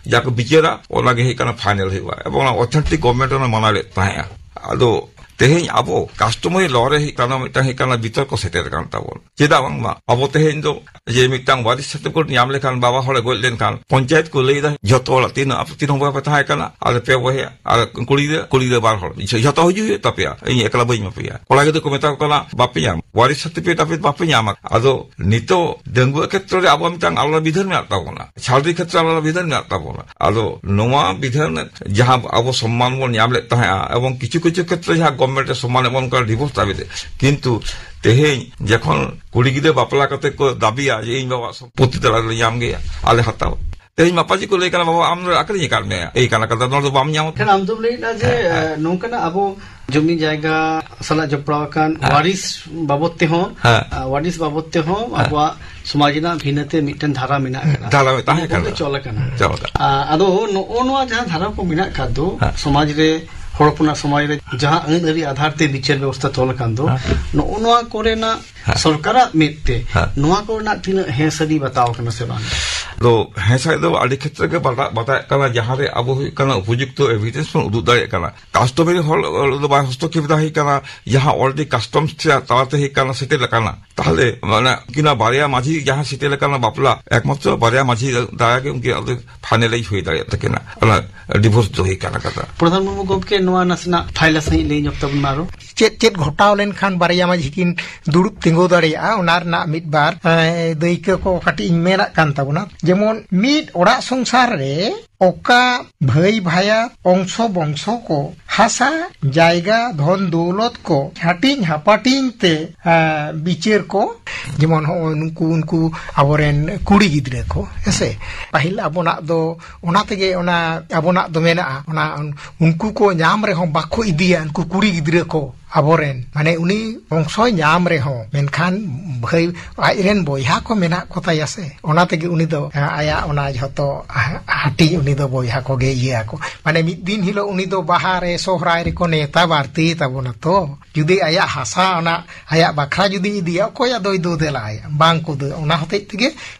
ᱡᱟ ᱠᱚ ᱵᱤᱪᱟᱹᱨᱟ, ᱚᱱᱟ ᱜᱮ ᱦᱩᱭᱩᱜ ᱠᱟᱱᱟ ᱯᱷᱟᱭᱱᱮᱞ ᱦᱩᱭᱩᱜᱼᱟ᱾ ᱮᱵᱚᱝ ᱚᱱᱟ ᱚᱛᱷᱮᱱᱴᱤᱠ ᱜᱚᱵᱷᱚᱨᱱᱢᱮᱱᱴ ᱚᱱᱟ ᱢᱟᱱᱟᱣ ᱞᱮᱫ ᱛᱟᱦᱮᱸᱫᱼᱟ᱾ ᱟᱫᱚ ᱛᱮᱦᱮᱧ ᱟᱵᱚ customary law ᱨᱮ ᱦᱩᱭᱩᱜ ᱠᱟᱱᱟ, ᱢᱤᱫᱴᱟᱝ ᱦᱩᱭᱩᱜ ᱠᱟᱱᱟ ᱵᱤᱛᱚᱨᱠᱚ ᱥᱮᱴᱮᱨ ᱟᱠᱟᱱ ᱛᱟᱵᱚᱱ᱾ ᱪᱮᱫᱟᱜ ᱵᱟᱝᱢᱟ ᱟᱵᱚ ᱛᱮᱦᱮᱧ ᱫᱚ ᱡᱮ ᱢᱤᱫᱴᱟᱝ ᱣᱟᱨᱤᱥ certificate ᱧᱟᱢ ᱞᱮᱠᱷᱟᱱ, ᱵᱟᱵᱟ ᱦᱚᱲᱮ ᱜᱚᱡ ᱞᱮᱱᱠᱷᱟᱱ, ᱯᱚᱧᱪᱟᱭᱮᱛ ᱠᱚ ᱞᱟᱹᱭ ᱮᱫᱟ ᱡᱷᱚᱛᱚ ᱦᱚᱲᱟᱜ ᱛᱤᱱᱟᱹᱜ, ᱟᱯᱮ ᱛᱤᱱ ᱦᱚᱲ ᱵᱚᱭᱦᱟ ᱯᱮ ᱛᱟᱦᱮᱸ ᱠᱟᱱᱟ, ᱟᱞᱮ ᱯᱮ ᱵᱚᱭᱦᱟ, ᱟᱨ ᱠᱩᱲᱤ ᱜᱤᱫᱽᱨᱟᱹ, ᱠᱩᱲᱤ ᱜᱤᱫᱽᱨᱟᱹ ᱵᱟᱨ ᱦᱚᱲ, ᱡᱷᱚᱛᱚ ᱦᱤᱡᱩᱜ ᱦᱩᱭᱩᱜ ᱛᱟᱯᱮᱭᱟ, ᱤᱧ ᱮᱠᱞᱟ ᱵᱟᱹᱧ ᱮᱢᱟ ᱯᱮᱭᱟ᱾ ᱠᱚᱲᱟ ᱜᱤᱫᱽᱨᱟᱹ ᱠᱚ ᱢᱮᱛᱟ ᱠᱚ ᱠᱟᱱᱟ, ᱵᱟᱯᱮ ᱧᱟᱢᱟ, ᱣᱟᱨᱤᱥ certificate ᱟᱯᱮ ᱵᱟᱯᱮ ᱧᱟᱢᱟ᱾ ᱟᱫᱚ ᱱᱤᱛᱚᱜ ᱰᱟᱺᱜᱩᱣᱟᱹ ᱠᱷᱮᱛᱨᱚ ᱨᱮ ᱟᱵᱚᱣᱟᱜ ᱢᱤᱫᱴᱟᱝ ᱟᱞᱟᱫᱟ ᱵᱤᱫᱷᱟᱱ ᱢᱮᱱᱟᱜ ᱛᱟᱵᱚᱱᱟ, ᱪᱷᱟᱹᱰᱣᱤ ᱠᱷᱮᱛᱨᱚ ᱨᱮ ᱟᱞᱟᱫᱟ ᱵᱤᱫᱷᱟᱱ ᱢᱮᱱᱟᱜ ᱛᱟᱵᱚᱱᱟ᱾ ᱟᱫᱚ ᱱᱚᱣᱟ ᱵᱤᱫᱷᱟᱱ ᱡᱟᱦᱟᱸ ᱟᱵᱚ ᱥᱚᱢᱢᱟᱱ ᱵᱚᱱ ᱧᱟᱢ ᱞᱮᱫ ᱛᱟᱦᱮᱸᱜᱼᱟ, ᱮᱵᱚᱝ ᱠᱤᱪᱷᱩ ᱠᱤᱪᱷᱩ ᱠᱷᱮᱛᱨᱮ ᱡᱟᱦᱟᱸ government ᱮ ᱥᱚᱢᱢᱟᱱ ᱮᱢ ᱠᱟᱱᱟ divorce ᱫᱟᱵᱤ ᱛᱮ, ᱠᱤᱱᱛᱩ ᱛᱮᱦᱮᱧ ᱡᱚᱠᱷᱚᱱ ᱠᱩᱲᱤ ᱜᱤᱫᱽᱨᱟᱹ ᱵᱟᱯᱞᱟ ᱠᱟᱛᱮ ᱠᱚ ᱫᱟᱵᱤᱭᱟ ᱡᱮ ᱤᱧ ᱵᱟᱵᱟᱣᱟᱜ ᱥᱚᱢᱯᱚᱛᱛᱤ ᱛᱟᱞᱟ ᱨᱮᱞᱮ ᱧᱟᱢ ᱜᱮᱭᱟ, ᱟᱞᱮ ᱦᱟᱛᱟᱣ᱾ ᱛᱮᱦᱮᱧ ᱢᱟᱯᱟᱡᱤ ᱠᱚ ᱞᱟᱹᱭ ᱠᱟᱱᱟ, "ᱵᱟᱵᱟ, ᱟᱢ ᱫᱚ ᱟᱹᱠᱷᱨᱤᱧ ᱟᱠᱟᱫ ᱢᱮᱭᱟ, ᱮᱭ ᱠᱟᱱᱟ ᱠᱟᱛᱷᱟ, ᱱᱚᱣᱟ ᱫᱚ ᱵᱟᱢ ᱧᱟᱢ ᱟᱠᱟᱫᱟ?" ᱮᱱᱠᱷᱟᱱ ᱟᱢ ᱫᱚᱢ ᱞᱟᱹᱭᱮᱫᱼᱟ ᱡᱮ, ᱦᱮᱸ, ᱦᱮᱸ᱾ ᱮ, ᱱᱚᱝᱠᱟᱱᱟᱜ ᱟᱵᱚ ᱡᱚᱢᱤ ᱡᱟᱭᱜᱟ ᱥᱟᱞᱟᱜ ᱡᱚᱯᱲᱟᱣ ᱟᱠᱟᱱ ᱦᱮᱸ᱾ ᱣᱟᱨᱤᱥ ᱵᱟᱵᱚᱫ ᱛᱮᱦᱚᱸ, ᱦᱮᱸ᱾ ᱟ, ᱣᱟᱨᱤᱥ ᱵᱟᱵᱚᱫ ᱛᱮᱦᱚᱸ ᱦᱮᱸ᱾ ᱟᱵᱚᱣᱟᱜ ᱥᱚᱢᱟᱡᱽ ᱨᱮᱱᱟᱜ ᱵᱷᱤᱱᱟᱹᱛᱮ ᱢᱤᱫᱴᱮᱱ ᱫᱷᱟᱨᱟ ᱢᱮᱱᱟᱜ ᱟᱠᱟᱫᱟ᱾ ᱫᱷᱟᱨᱟ ᱛᱟᱦᱮᱸ ᱱᱤᱭᱟᱹ ᱠᱟᱱᱟ᱾ ᱠᱚᱜᱮ ᱪᱚᱞ ᱟᱠᱟᱱᱟ᱾ ᱪᱚᱞ ᱟᱠᱟᱱᱟ᱾ ᱟ, ᱟᱫᱚ ᱱᱚᱜᱼᱚ ᱱᱚᱣᱟ ᱡᱟᱦᱟᱸ ᱫᱷᱟᱨᱟ ᱠᱚ ᱢᱮᱱᱟᱜ ᱟᱠᱟᱫ ᱫᱚ, ᱦᱮᱸ᱾ ᱥᱚᱢᱟᱡᱽ ᱨᱮ, ᱦᱚᱲ ᱦᱚᱯᱚᱱᱟᱜ ᱥᱚᱢᱟᱡᱽ ᱨᱮ ᱡᱟᱦᱟᱸ ᱟᱹᱱ ᱟᱹᱨᱤ ᱟᱫᱷᱟᱨ ᱛᱮ ᱵᱤᱪᱟᱹᱨ ᱵᱮᱵᱚᱥᱛᱷᱟ ᱛᱚᱞ ᱟᱠᱟᱱ ᱫᱚ, ᱦᱮᱸ᱾ ᱱᱚᱜᱼᱚ ᱱᱚᱣᱟ ᱠᱚᱨᱮᱱᱟᱜ ᱦᱮᱸ᱾ ᱥᱚᱨᱠᱟᱨᱟᱜ ᱢᱮᱫ ᱛᱮ ᱦᱮᱸ᱾ ᱱᱚᱣᱟ ᱠᱚᱨᱮᱱᱟᱜ ᱛᱤᱱᱟᱹᱜ ᱦᱮᱸ ᱥᱟᱹᱨᱤ ᱵᱟᱛᱟᱣ ᱠᱟᱱᱟ ᱥᱮ ᱵᱟᱝ? ᱫᱚ ᱦᱮᱸ ᱥᱟᱹᱨᱤ ᱫᱚ ᱟᱹᱰᱤ ᱠᱷᱮᱛᱨᱮ ᱜᱮ ᱵᱟᱰᱟ-, ᱵᱟᱛᱟᱣᱮᱫ ᱠᱟᱱᱟ, ᱡᱟᱦᱟᱸ ᱨᱮ ᱟᱵᱚ ᱦᱩᱭᱩᱜ ᱠᱟᱱᱟ ᱩᱯᱚᱡᱩᱠᱛᱚ evidence ᱵᱚᱱ ᱩᱫᱩᱜ ᱫᱟᱲᱮᱭᱟᱜ ᱠᱟᱱᱟ᱾ Customary ᱦᱚᱲ ᱫᱚ ᱵᱟᱭ ᱦᱚᱥᱛᱚᱠᱷᱮᱯ ᱫᱟ ᱦᱩᱭ ᱠᱟᱱᱟ, ᱡᱟᱦᱟᱸ already customs ᱛᱟᱞᱟᱛᱮ ᱦᱩᱭ ᱠᱟᱱᱟ, ᱥᱮᱴᱮᱨ ᱟᱠᱟᱱᱟ᱾ ᱛᱟᱦᱞᱮ ᱢᱟᱱᱮ ᱩᱱᱠᱤᱱᱟᱜ ᱵᱟᱨᱭᱟ ᱢᱟᱹᱡᱷᱤ ᱡᱟᱦᱟᱸ ᱥᱮᱴᱮᱨ ᱟᱠᱟᱱᱟ ᱵᱟᱯᱞᱟ, ᱮᱠᱢᱟᱛᱨᱚ ᱵᱟᱨᱭᱟ ᱢᱟᱹᱡᱷᱤ ᱫᱟᱨᱟᱭ ᱜᱮ ᱩᱱᱠᱤᱱᱟᱜ ᱫᱚ finalize ᱦᱩᱭ ᱫᱟᱲᱮᱭᱟᱜ ᱛᱟᱹᱠᱤᱱᱟ, ᱚᱱᱟ divorce ᱫᱚ ᱦᱩᱭ ᱠᱟᱱᱟ ᱠᱟᱛᱷᱟ᱾ ᱯᱨᱚᱫᱷᱟᱱ ᱢᱩᱨᱢᱩ ᱜᱚᱢᱠᱮ, ᱱᱚᱣᱟ ᱱᱟᱥᱮᱱᱟᱜ ᱯᱷᱟᱭᱞᱟ ᱥᱟᱺᱦᱤᱡ ᱞᱟᱹᱭ ᱧᱚᱜ ᱛᱟᱵᱚᱱ ᱢᱮ ᱟᱨᱚ᱾ ᱪᱮᱫ ᱪᱮᱫ ᱜᱷᱚᱴᱟᱣ ᱞᱮᱱᱠᱷᱟᱱ ᱵᱟᱨᱭᱟ ᱢᱟᱹᱡᱷᱤ ᱠᱤᱱ ᱫᱩᱲᱩᱵ ᱛᱤᱸᱜᱩ ᱫᱟᱲᱮᱭᱟᱜᱼᱟ, ᱚᱱᱟ ᱨᱮᱱᱟᱜ ᱢᱤᱫ ᱵᱟᱨ, ᱮ, ᱫᱟᱹᱭᱠᱟᱹ ᱠᱚ ᱠᱟᱹᱴᱤᱡ ᱤᱧ ᱢᱮᱱᱟᱜ ᱠᱟᱱ ᱛᱟᱵᱚᱱᱟ᱾ ᱡᱮᱢᱚᱱ ᱢᱤᱫ ᱚᱲᱟᱜ ᱥᱚᱝᱥᱟᱨ ᱨᱮ ᱚᱠᱟ ᱵᱷᱟᱹᱭ ᱵᱷᱟᱭᱟᱛ, ᱚᱝᱥᱚ ᱵᱚᱝᱥᱚ ᱠᱚ, ᱦᱟᱥᱟ ᱡᱟᱭᱜᱟ, ᱫᱷᱚᱱ ᱫᱚᱣᱞᱚᱛ ᱠᱚ ᱦᱟᱹᱴᱤᱧ ᱦᱟᱯᱟᱴᱤᱧ ᱛᱮ, ᱮ, ᱵᱤᱪᱟᱹᱨ ᱠᱚ, ᱡᱮᱢᱚᱱ ᱦᱚᱸᱜᱼᱚᱭ ᱱᱩᱠᱩ, ᱩᱱᱠᱩ ᱟᱵᱚᱨᱮᱱ ᱠᱩᱲᱤ ᱜᱤᱫᱽᱨᱟᱹ ᱠᱚ, ᱦᱮᱸᱥᱮ? ᱯᱟᱹᱦᱤᱞ ᱟᱵᱚᱱᱟᱜ ᱫᱚ, ᱚᱱᱟ ᱛᱮᱜᱮ ᱚᱱᱟ ᱟᱵᱚᱱᱟᱜ ᱫᱚ ᱢᱮᱱᱟᱜᱼᱟ, ᱚᱱᱟ ᱩᱱᱠᱩ ᱠᱚ ᱧᱟᱢ ᱨᱮᱦᱚᱸ ᱵᱟᱠᱚ ᱤᱫᱤᱭᱟ, ᱩᱱᱠᱩ ᱠᱩᱲᱤ ᱜᱤᱫᱽᱨᱟᱹ ᱠᱚ᱾ ᱟᱵᱚᱨᱮᱱ, ᱢᱟᱱᱮ, ᱩᱱᱤ ᱵᱚᱝᱥᱚᱭ ᱧᱟᱢ ᱨᱮᱦᱚᱸ, ᱢᱮᱱᱠᱷᱟᱱ ᱵᱷᱟᱹᱭ, ᱟᱡᱨᱮᱱ ᱵᱚᱭᱦᱟ ᱠᱚ ᱢᱮᱱᱟᱜ ᱠᱚ ᱛᱟᱭᱟ ᱥᱮ, ᱚᱱᱟ ᱛᱮᱜᱮ ᱩᱱᱤ ᱫᱚ, ᱮ, ᱟᱭᱟᱜ ᱚᱱᱟ ᱡᱷᱚᱛᱚ ᱦᱟ-, ᱦᱟᱹᱴᱤᱧ ᱩᱱᱤ ᱫᱚ ᱵᱚᱭᱦᱟ ᱠᱚᱜᱮ ᱤᱭᱟᱹ ᱟᱠᱚ᱾ ᱢᱟᱱᱮ, ᱢᱤᱫ ᱫᱤᱱ ᱦᱤᱞᱳᱜ ᱩᱱᱤ ᱫᱚ ᱵᱟᱦᱟ ᱨᱮ, ᱥᱚᱦᱨᱟᱭ ᱨᱮᱠᱚ ᱱᱮᱣᱛᱟ ᱵᱟᱨᱛᱤᱭᱮ ᱛᱟᱵᱚᱱᱟ ᱛᱚ᱾ ᱡᱩᱫᱤ ᱟᱭᱟᱜ ᱦᱟᱥᱟ ᱚᱱᱟ ᱟᱭᱟᱜ ᱵᱟᱠᱷᱨᱟ ᱡᱩᱫᱤ ᱤᱫᱤᱭᱟ, ᱚᱠᱚᱭ ᱟᱫᱚᱭ ᱫᱟᱹ ᱫᱮᱞᱟᱭᱟ? ᱵᱟᱝ ᱠᱚ ᱫᱟᱹ᱾ ᱚᱱᱟ ᱦᱚᱛᱮᱡ ᱛᱮᱜᱮ,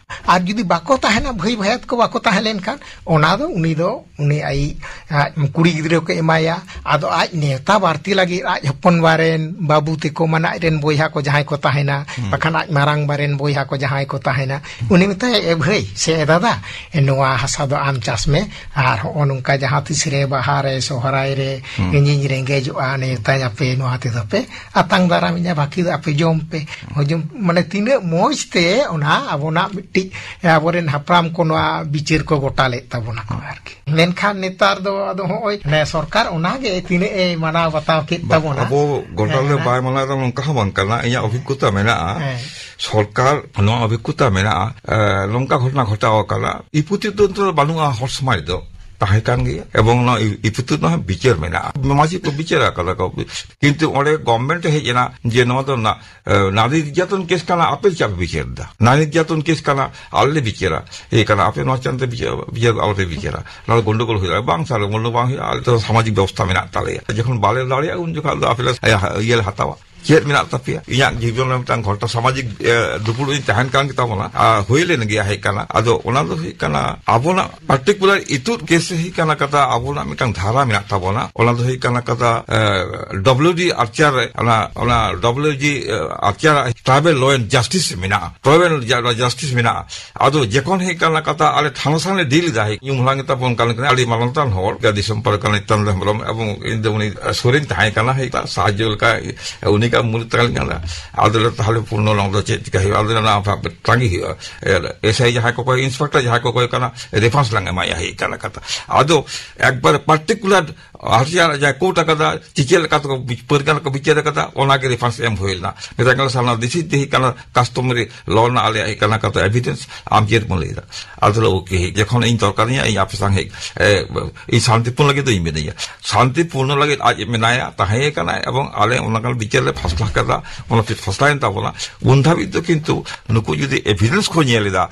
ᱟᱨ ᱡᱩᱫᱤ ᱵᱟᱠᱚ ᱛᱟᱦᱮᱱᱟ, ᱵᱷᱟᱹᱭ ᱵᱷᱟᱭᱟᱛ ᱠᱚ ᱵᱟᱠᱚ ᱛᱟᱦᱮᱸ ᱞᱮᱱᱠᱷᱟᱱ, ᱚᱱᱟ ᱫᱚ ᱩᱱᱤ ᱫᱚ ᱩᱱᱤ ᱟᱡ, ᱟᱡ ᱠᱩᱲᱤ ᱜᱤᱫᱽᱨᱟᱹ ᱠᱚ ᱮᱢᱟᱭᱟ᱾ ᱟᱫᱚ ᱟᱡ ᱱᱮᱣᱛᱟ ᱵᱟᱨᱛᱤ ᱞᱟᱹᱜᱤᱫ ᱟᱡ ᱦᱚᱯᱚᱱ ᱵᱟᱨᱮᱱ ᱵᱟᱹᱵᱩ ᱛᱮᱠᱚ, ᱢᱟᱱᱮ ᱟᱡ ᱨᱮᱱ ᱵᱚᱭᱦᱟ ᱠᱚ ᱡᱟᱦᱟᱸᱭ ᱠᱚ ᱛᱟᱦᱮᱱᱟ, ᱦᱩᱸ᱾ ᱵᱟᱠᱷᱟᱱ ᱟᱡ ᱢᱟᱨᱟᱝ ᱵᱟᱨᱮᱱ ᱵᱚᱭᱦᱟ ᱠᱚ ᱡᱟᱦᱟᱸᱭ ᱠᱚ ᱛᱟᱦᱮᱱᱟ, ᱩᱱᱤ ᱢᱮᱛᱟᱭᱟ, "ᱮ ᱵᱷᱟᱹᱭ ᱥᱮ ᱮ ᱫᱟᱫᱟ, ᱱᱚᱣᱟ ᱦᱟᱥᱟ ᱫᱚ ᱟᱢ ᱪᱟᱥ ᱢᱮ, ᱟᱨ ᱦᱚᱸᱜᱼᱚ ᱱᱚᱝᱠᱟ ᱡᱟᱦᱟᱸ ᱛᱤᱥ ᱨᱮ ᱵᱟᱦᱟ ᱨᱮ, ᱥᱚᱦᱨᱟᱭ ᱨᱮ, ᱦᱩᱸ᱾ ᱤᱧᱤᱧ ᱨᱮᱸᱜᱮᱡᱚᱜᱼᱟ, ᱱᱮᱣᱛᱟᱧ ᱟᱯᱮ, ᱱᱚᱣᱟ ᱛᱮᱫᱚ ᱯᱮ ᱟᱛᱟᱝ ᱫᱟᱨᱟᱢᱤᱧᱟ, ᱵᱟᱹᱠᱤ ᱫᱚ ᱟᱯᱮ ᱡᱚᱢ ᱯᱮ, ᱦᱚᱡᱚᱢ", ᱢᱟᱱᱮ ᱛᱤᱱᱟᱹᱜ ᱢᱚᱡᱽ ᱛᱮ ᱚᱱᱟ ᱟᱵᱚᱱᱟᱜ ᱢᱤᱫᱴᱤᱡ, ᱟᱵᱚᱨᱮᱱ ᱦᱟᱯᱲᱟᱢ ᱠᱚ ᱱᱚᱣᱟ ᱵᱤᱪᱟᱹᱨ ᱠᱚ ᱜᱚᱴᱟ ᱞᱮᱫ ᱛᱟᱵᱚᱱᱟ ᱠᱚ ᱟᱨᱠᱤ᱾ ᱢᱮᱱᱠᱷᱟᱱ ᱱᱮᱛᱟᱨ ᱫᱚ ᱟᱫᱚ ᱦᱚᱸᱜᱼᱚᱭ ᱱᱮ ᱥᱚᱨᱠᱟᱨ ᱚᱱᱟᱜᱮ ᱛᱤᱱᱟᱹᱜ ᱮ ᱢᱟᱱᱟᱣ ᱵᱟᱛᱟᱣ ᱠᱮᱫ ᱵᱟ-, ᱛᱟᱵᱚᱱᱟ᱾ ᱟᱵᱚ ᱜᱚᱴᱟ ᱦᱮᱸ, ᱨᱮ ᱦᱮᱸ᱾ ᱵᱟᱭ ᱢᱟᱱᱟᱣ ᱮᱫᱟ, ᱱᱚᱝᱠᱟ ᱦᱚᱸ ᱵᱟᱝ ᱠᱟᱱᱟ᱾ ᱤᱧᱟᱹᱜ ᱚᱵᱷᱤᱜᱽᱜᱚᱛᱟ ᱢᱮᱱᱟᱜᱼᱟ᱾ ᱦᱮᱸ᱾ ᱥᱚᱨᱠᱟᱨ ᱱᱚᱣᱟ ᱚᱵᱷᱤᱜᱽᱜᱚᱛᱟ ᱢᱮᱱᱟᱜᱼᱟ, ᱮ, ᱱᱚᱝᱠᱟ ᱜᱷᱚᱴᱚᱱᱟ ᱜᱷᱚᱴᱟᱣ ᱟᱠᱟᱱᱟ᱾ ᱤᱯᱩᱛᱤ ᱫᱚ ᱱᱤᱛᱚᱜ ᱫᱚ ᱵᱟᱹᱱᱩᱜᱼᱟ ᱦᱚᱲ ᱥᱚᱢᱟᱡᱽ ᱫᱚ, ᱛᱟᱦᱮᱸ ᱠᱟᱱ ᱜᱮᱭᱟ᱾ ᱮᱵᱚᱝ ᱱᱚᱣᱟ ᱤ-, ᱤᱯᱩᱛᱤ ᱨᱮᱱᱟᱜ ᱦᱚᱸ ᱵᱤᱪᱟᱹᱨ ᱢᱮᱱᱟᱜᱼᱟ᱾ ᱢᱟᱹᱡᱷᱤ ᱠᱚ ᱵᱤᱪᱟᱹᱨ ᱟᱠᱟᱫᱟ ᱠᱚ᱾ ᱠᱤᱱᱛᱩ ᱚᱸᱰᱮ ᱜᱚᱵᱷᱢᱮᱱᱴ ᱦᱮᱡ ᱮᱱᱟ ᱡᱮ ᱱᱚᱣᱟ ᱫᱚ ᱱᱟ-, ᱮ, ᱱᱟᱨᱤ ᱱᱤᱨᱡᱟᱛᱚᱱ ᱠᱮᱥ ᱠᱟᱱᱟ, ᱟᱯᱮ ᱪᱮᱫ ᱯᱮ ᱵᱤᱪᱟᱹᱨ ᱮᱫᱟ? ᱱᱟᱨᱤ ᱱᱤᱨᱡᱟᱛᱚᱱ ᱠᱮᱥ ᱠᱟᱱᱟ, ᱟᱞᱮ ᱞᱮ ᱵᱤᱪᱟᱹᱨᱟ᱾ ᱤᱭᱟᱹ ᱠᱟᱱᱟ, ᱟᱯᱮ ᱱᱚᱣᱟ ᱪᱮᱛᱟᱱ ᱛᱮ ᱵᱤᱪᱟᱹᱨ, ᱵᱤᱪᱟᱹᱨ ᱟᱞᱚᱯᱮ ᱵᱤᱪᱟᱹᱨᱟ᱾ ᱱᱚᱣᱟ ᱫᱚ ᱜᱚᱱᱰᱚᱜᱳᱞ ᱦᱩᱭᱩᱜᱼᱟ᱾ ᱵᱟᱝ ᱥᱟᱨ, ᱜᱚᱱᱰᱚᱜᱳᱞ ᱵᱟᱝ ᱦᱩᱭᱩᱜᱼᱟ, ᱟᱞᱮ ᱫᱚ ᱥᱟᱢᱟᱡᱤᱠ ᱵᱮᱵᱚᱥᱛᱷᱟ ᱢᱮᱱᱟᱜ ᱛᱟᱞᱮᱭᱟ᱾ ᱡᱚᱠᱷᱚᱱ ᱵᱟᱞᱮ ᱫᱟᱲᱮᱭᱟᱜᱼᱟ, ᱩᱱ ᱡᱚᱠᱷᱚᱱ ᱫᱚ ᱟᱯᱮ ᱞᱮ, ᱤᱭᱟᱹ, ᱤᱭᱟᱹ ᱞᱮ ᱦᱟᱛᱟᱣᱟ᱾ ᱪᱮᱫ ᱢᱮᱱᱟᱜ ᱛᱟᱯᱮᱭᱟ? ᱤᱧᱟᱹᱜ ᱡᱤᱵᱚᱱ ᱨᱮ ᱢᱤᱫᱴᱟᱝ ᱜᱷᱚᱴᱚᱱᱟ, ᱥᱟᱢᱟᱡᱤᱠ, ᱮ, ᱫᱩᱯᱲᱩᱵ ᱤᱧ ᱛᱟᱦᱮᱱ ᱠᱟᱱ ᱜᱮ ᱛᱟᱵᱚᱱᱟ, ᱟᱨ ᱦᱩᱭ ᱞᱮᱱ ᱜᱮᱭᱟ, ᱦᱮᱡ ᱠᱟᱱᱟ᱾ ᱟᱫᱚ ᱚᱱᱟ ᱫᱚ ᱦᱩᱭᱩᱜ ᱠᱟᱱᱟ, ᱟᱵᱚᱱᱟᱜ ᱯᱟᱨᱴᱤᱠᱩᱞᱟᱨ ᱤᱛᱩᱫ ᱠᱮᱥ ᱦᱩᱭᱩᱜ ᱠᱟᱱᱟ ᱠᱟᱛᱷᱟ, ᱟᱵᱚᱱᱟᱜ ᱢᱤᱫᱴᱟᱝ ᱫᱷᱟᱨᱟ ᱢᱮᱱᱟᱜ ᱛᱟᱵᱚᱱᱟ, ᱚᱱᱟ ᱫᱚ ᱦᱩᱭᱩᱜ ᱠᱟᱱᱟ ᱠᱟᱛᱷᱟ, ᱮ, ᱰᱚᱵᱞᱤᱭᱩ ᱰᱤ ᱟᱨᱪᱟᱨ ᱨᱮ, ᱚᱱᱟ, ᱚᱱᱟ ᱰᱚᱵᱞᱤᱭᱩ ᱰᱤ, ᱮ, ᱟᱨᱪᱟᱨ ᱴᱨᱟᱭᱵᱟᱞ ᱞᱚ ᱮᱱᱰ ᱡᱟᱥᱴᱤᱥ ᱢᱮᱱᱟᱜᱼᱟ, ᱴᱨᱟᱭᱵᱟᱞ ᱡᱟ-, ᱡᱟᱥᱴᱤᱥ ᱢᱮᱱᱟᱜᱼᱟ᱾ ᱟᱫᱚ ᱡᱚᱠᱷᱚᱱ ᱦᱮᱡ ᱠᱟᱱᱟ ᱠᱟᱛᱷᱟ, ᱟᱞᱮ ᱛᱷᱟᱱᱟ ᱥᱟᱝ ᱞᱮ ᱰᱤᱞ ᱮᱫᱟ, ᱦᱮᱡ ᱧᱩᱢ ᱦᱟᱞᱟᱝ ᱜᱮ ᱛᱟᱵᱚᱱ ᱠᱟᱱ ᱠᱟᱱᱟ, ᱟᱹᱰᱤ ᱢᱟᱱᱚᱛᱟᱱ ᱦᱚᱲ, ᱜᱮ ᱫᱤᱥᱚᱢ ᱯᱟᱨᱜᱟᱱᱟ ᱱᱤᱛᱟᱱᱫᱚ ᱦᱮᱢᱵᱨᱚᱢ, ᱮᱵᱚᱝ ᱤᱧ ᱫᱚ ᱩᱱᱤ ᱥᱩᱨᱤᱧ ᱛᱟᱦᱮᱸ ᱠᱟᱱᱟ, ᱦᱮᱡ ᱥᱟᱦᱟᱡᱽᱡᱚ ᱞᱮᱠᱟ ᱩᱱᱤ ᱠᱟ ᱢᱩᱞ ᱛᱟᱦᱮᱸ ᱠᱟᱱᱟ᱾ ᱟᱫᱚ ᱞᱮ ᱛᱟᱦᱞᱮ ᱯᱩᱨᱱᱚ ᱱᱚᱣᱟ ᱫᱚ ᱪᱮᱫ ᱪᱤᱠᱟ ᱦᱩᱭᱩᱜᱼᱟ? ᱟᱫᱚ ᱚᱱᱟ ᱛᱟᱸᱜᱤ ᱦᱩᱭᱩᱜᱼᱟ᱾ ᱮᱥ ᱟᱭ ᱡᱟᱦᱟᱸᱭ ᱠᱚ ᱠᱚᱭ, ᱤᱱᱥᱯᱮᱠᱴᱚᱨ ᱡᱟᱦᱟᱸᱭ ᱠᱚ ᱠᱚᱭ ᱠᱟᱱᱟ, ᱨᱮᱯᱷᱟᱨᱮᱱᱥ ᱞᱟᱝ ᱮᱢᱟᱭᱟ, ᱦᱮᱡ ᱠᱟᱱᱟ ᱠᱟᱛᱷᱟ᱾ ᱟᱫᱚ ᱮᱠᱵᱟᱨ ᱯᱟᱨᱴᱤᱠᱩᱞᱟᱨ ᱟᱨ ᱡᱟᱦᱟᱸ ᱡᱟᱦᱟᱸ ᱠᱳᱨᱴ ᱟᱠᱟᱫᱟ, ᱪᱮ ᱪᱮᱫ ᱞᱮᱠᱟ ᱛᱮᱠᱚ ᱵᱤᱪ-, ᱯᱟᱹᱨᱜᱟᱹᱱᱟ ᱠᱚ ᱵᱤᱪᱟᱹᱨ ᱟᱠᱟᱫᱟ, ᱚᱱᱟ ᱜᱮ ᱨᱮᱯᱷᱟᱨᱮᱱᱥ ᱮᱢ ᱦᱩᱭ ᱞᱮᱱᱟ᱾ ᱢᱮᱛᱟᱜ ᱠᱟᱱᱟ ᱥᱟᱨᱱᱟ ᱫᱮᱥᱤ ᱛᱮᱦᱮᱸ ᱠᱟᱱᱟ, ᱠᱟᱥᱴᱚᱢᱟᱨᱤ ᱞᱚ ᱨᱮᱱᱟᱜ ᱟᱞᱮᱭᱟᱜ ᱦᱮᱡ ᱠᱟᱱᱟ ᱠᱟᱛᱮ ᱮᱵᱷᱤᱰᱮᱱᱥ, ᱟᱢ ᱪᱮᱫ ᱮᱢ ᱞᱟᱹᱭ ᱮᱫᱟ? ᱟᱫᱚ ᱞᱮ, "ᱳᱠᱮ, ᱦᱮᱡ, ᱡᱚᱠᱷᱚᱱ ᱤᱧ ᱫᱚᱨᱠᱟᱨᱤᱧᱟ, ᱤᱧ ᱟᱯᱮ ᱥᱟᱝ ᱦᱮᱡ, ᱮ, ᱤᱧ ᱥᱟᱱᱛᱤᱯᱩᱨᱱᱚ ᱞᱟᱹᱜᱤᱫ ᱫᱚ ᱤᱧ ᱢᱤᱱᱟᱹᱧᱟ᱾" ᱥᱟᱱᱛᱤᱯᱩᱨᱱᱚ ᱞᱟᱹᱜᱤᱫ ᱟᱡ ᱢᱮᱱᱟᱭᱟ, ᱛᱟᱦᱮᱸ ᱠᱟᱱᱟᱭ, ᱮᱵᱚᱝ ᱟᱞᱮ ᱚᱱᱟ ᱠᱟᱱ ᱵᱤᱪᱟᱹᱨ ᱞᱮ ᱯᱷᱟᱥᱞᱟ ᱠᱮᱫᱟ, ᱚᱱᱟ ᱯᱷᱟᱥᱞᱟᱭᱮᱱ ᱛᱟᱵᱚᱱᱟ᱾ ᱩᱱ ᱫᱷᱟᱹᱵᱤᱡ ᱫᱚ ᱠᱤᱱᱛᱩ ᱱᱩᱠᱩ ᱡᱩᱫᱤ ᱮᱵᱷᱤᱰᱮᱱᱥ ᱠᱚ ᱧᱮᱞ ᱮᱫᱟ,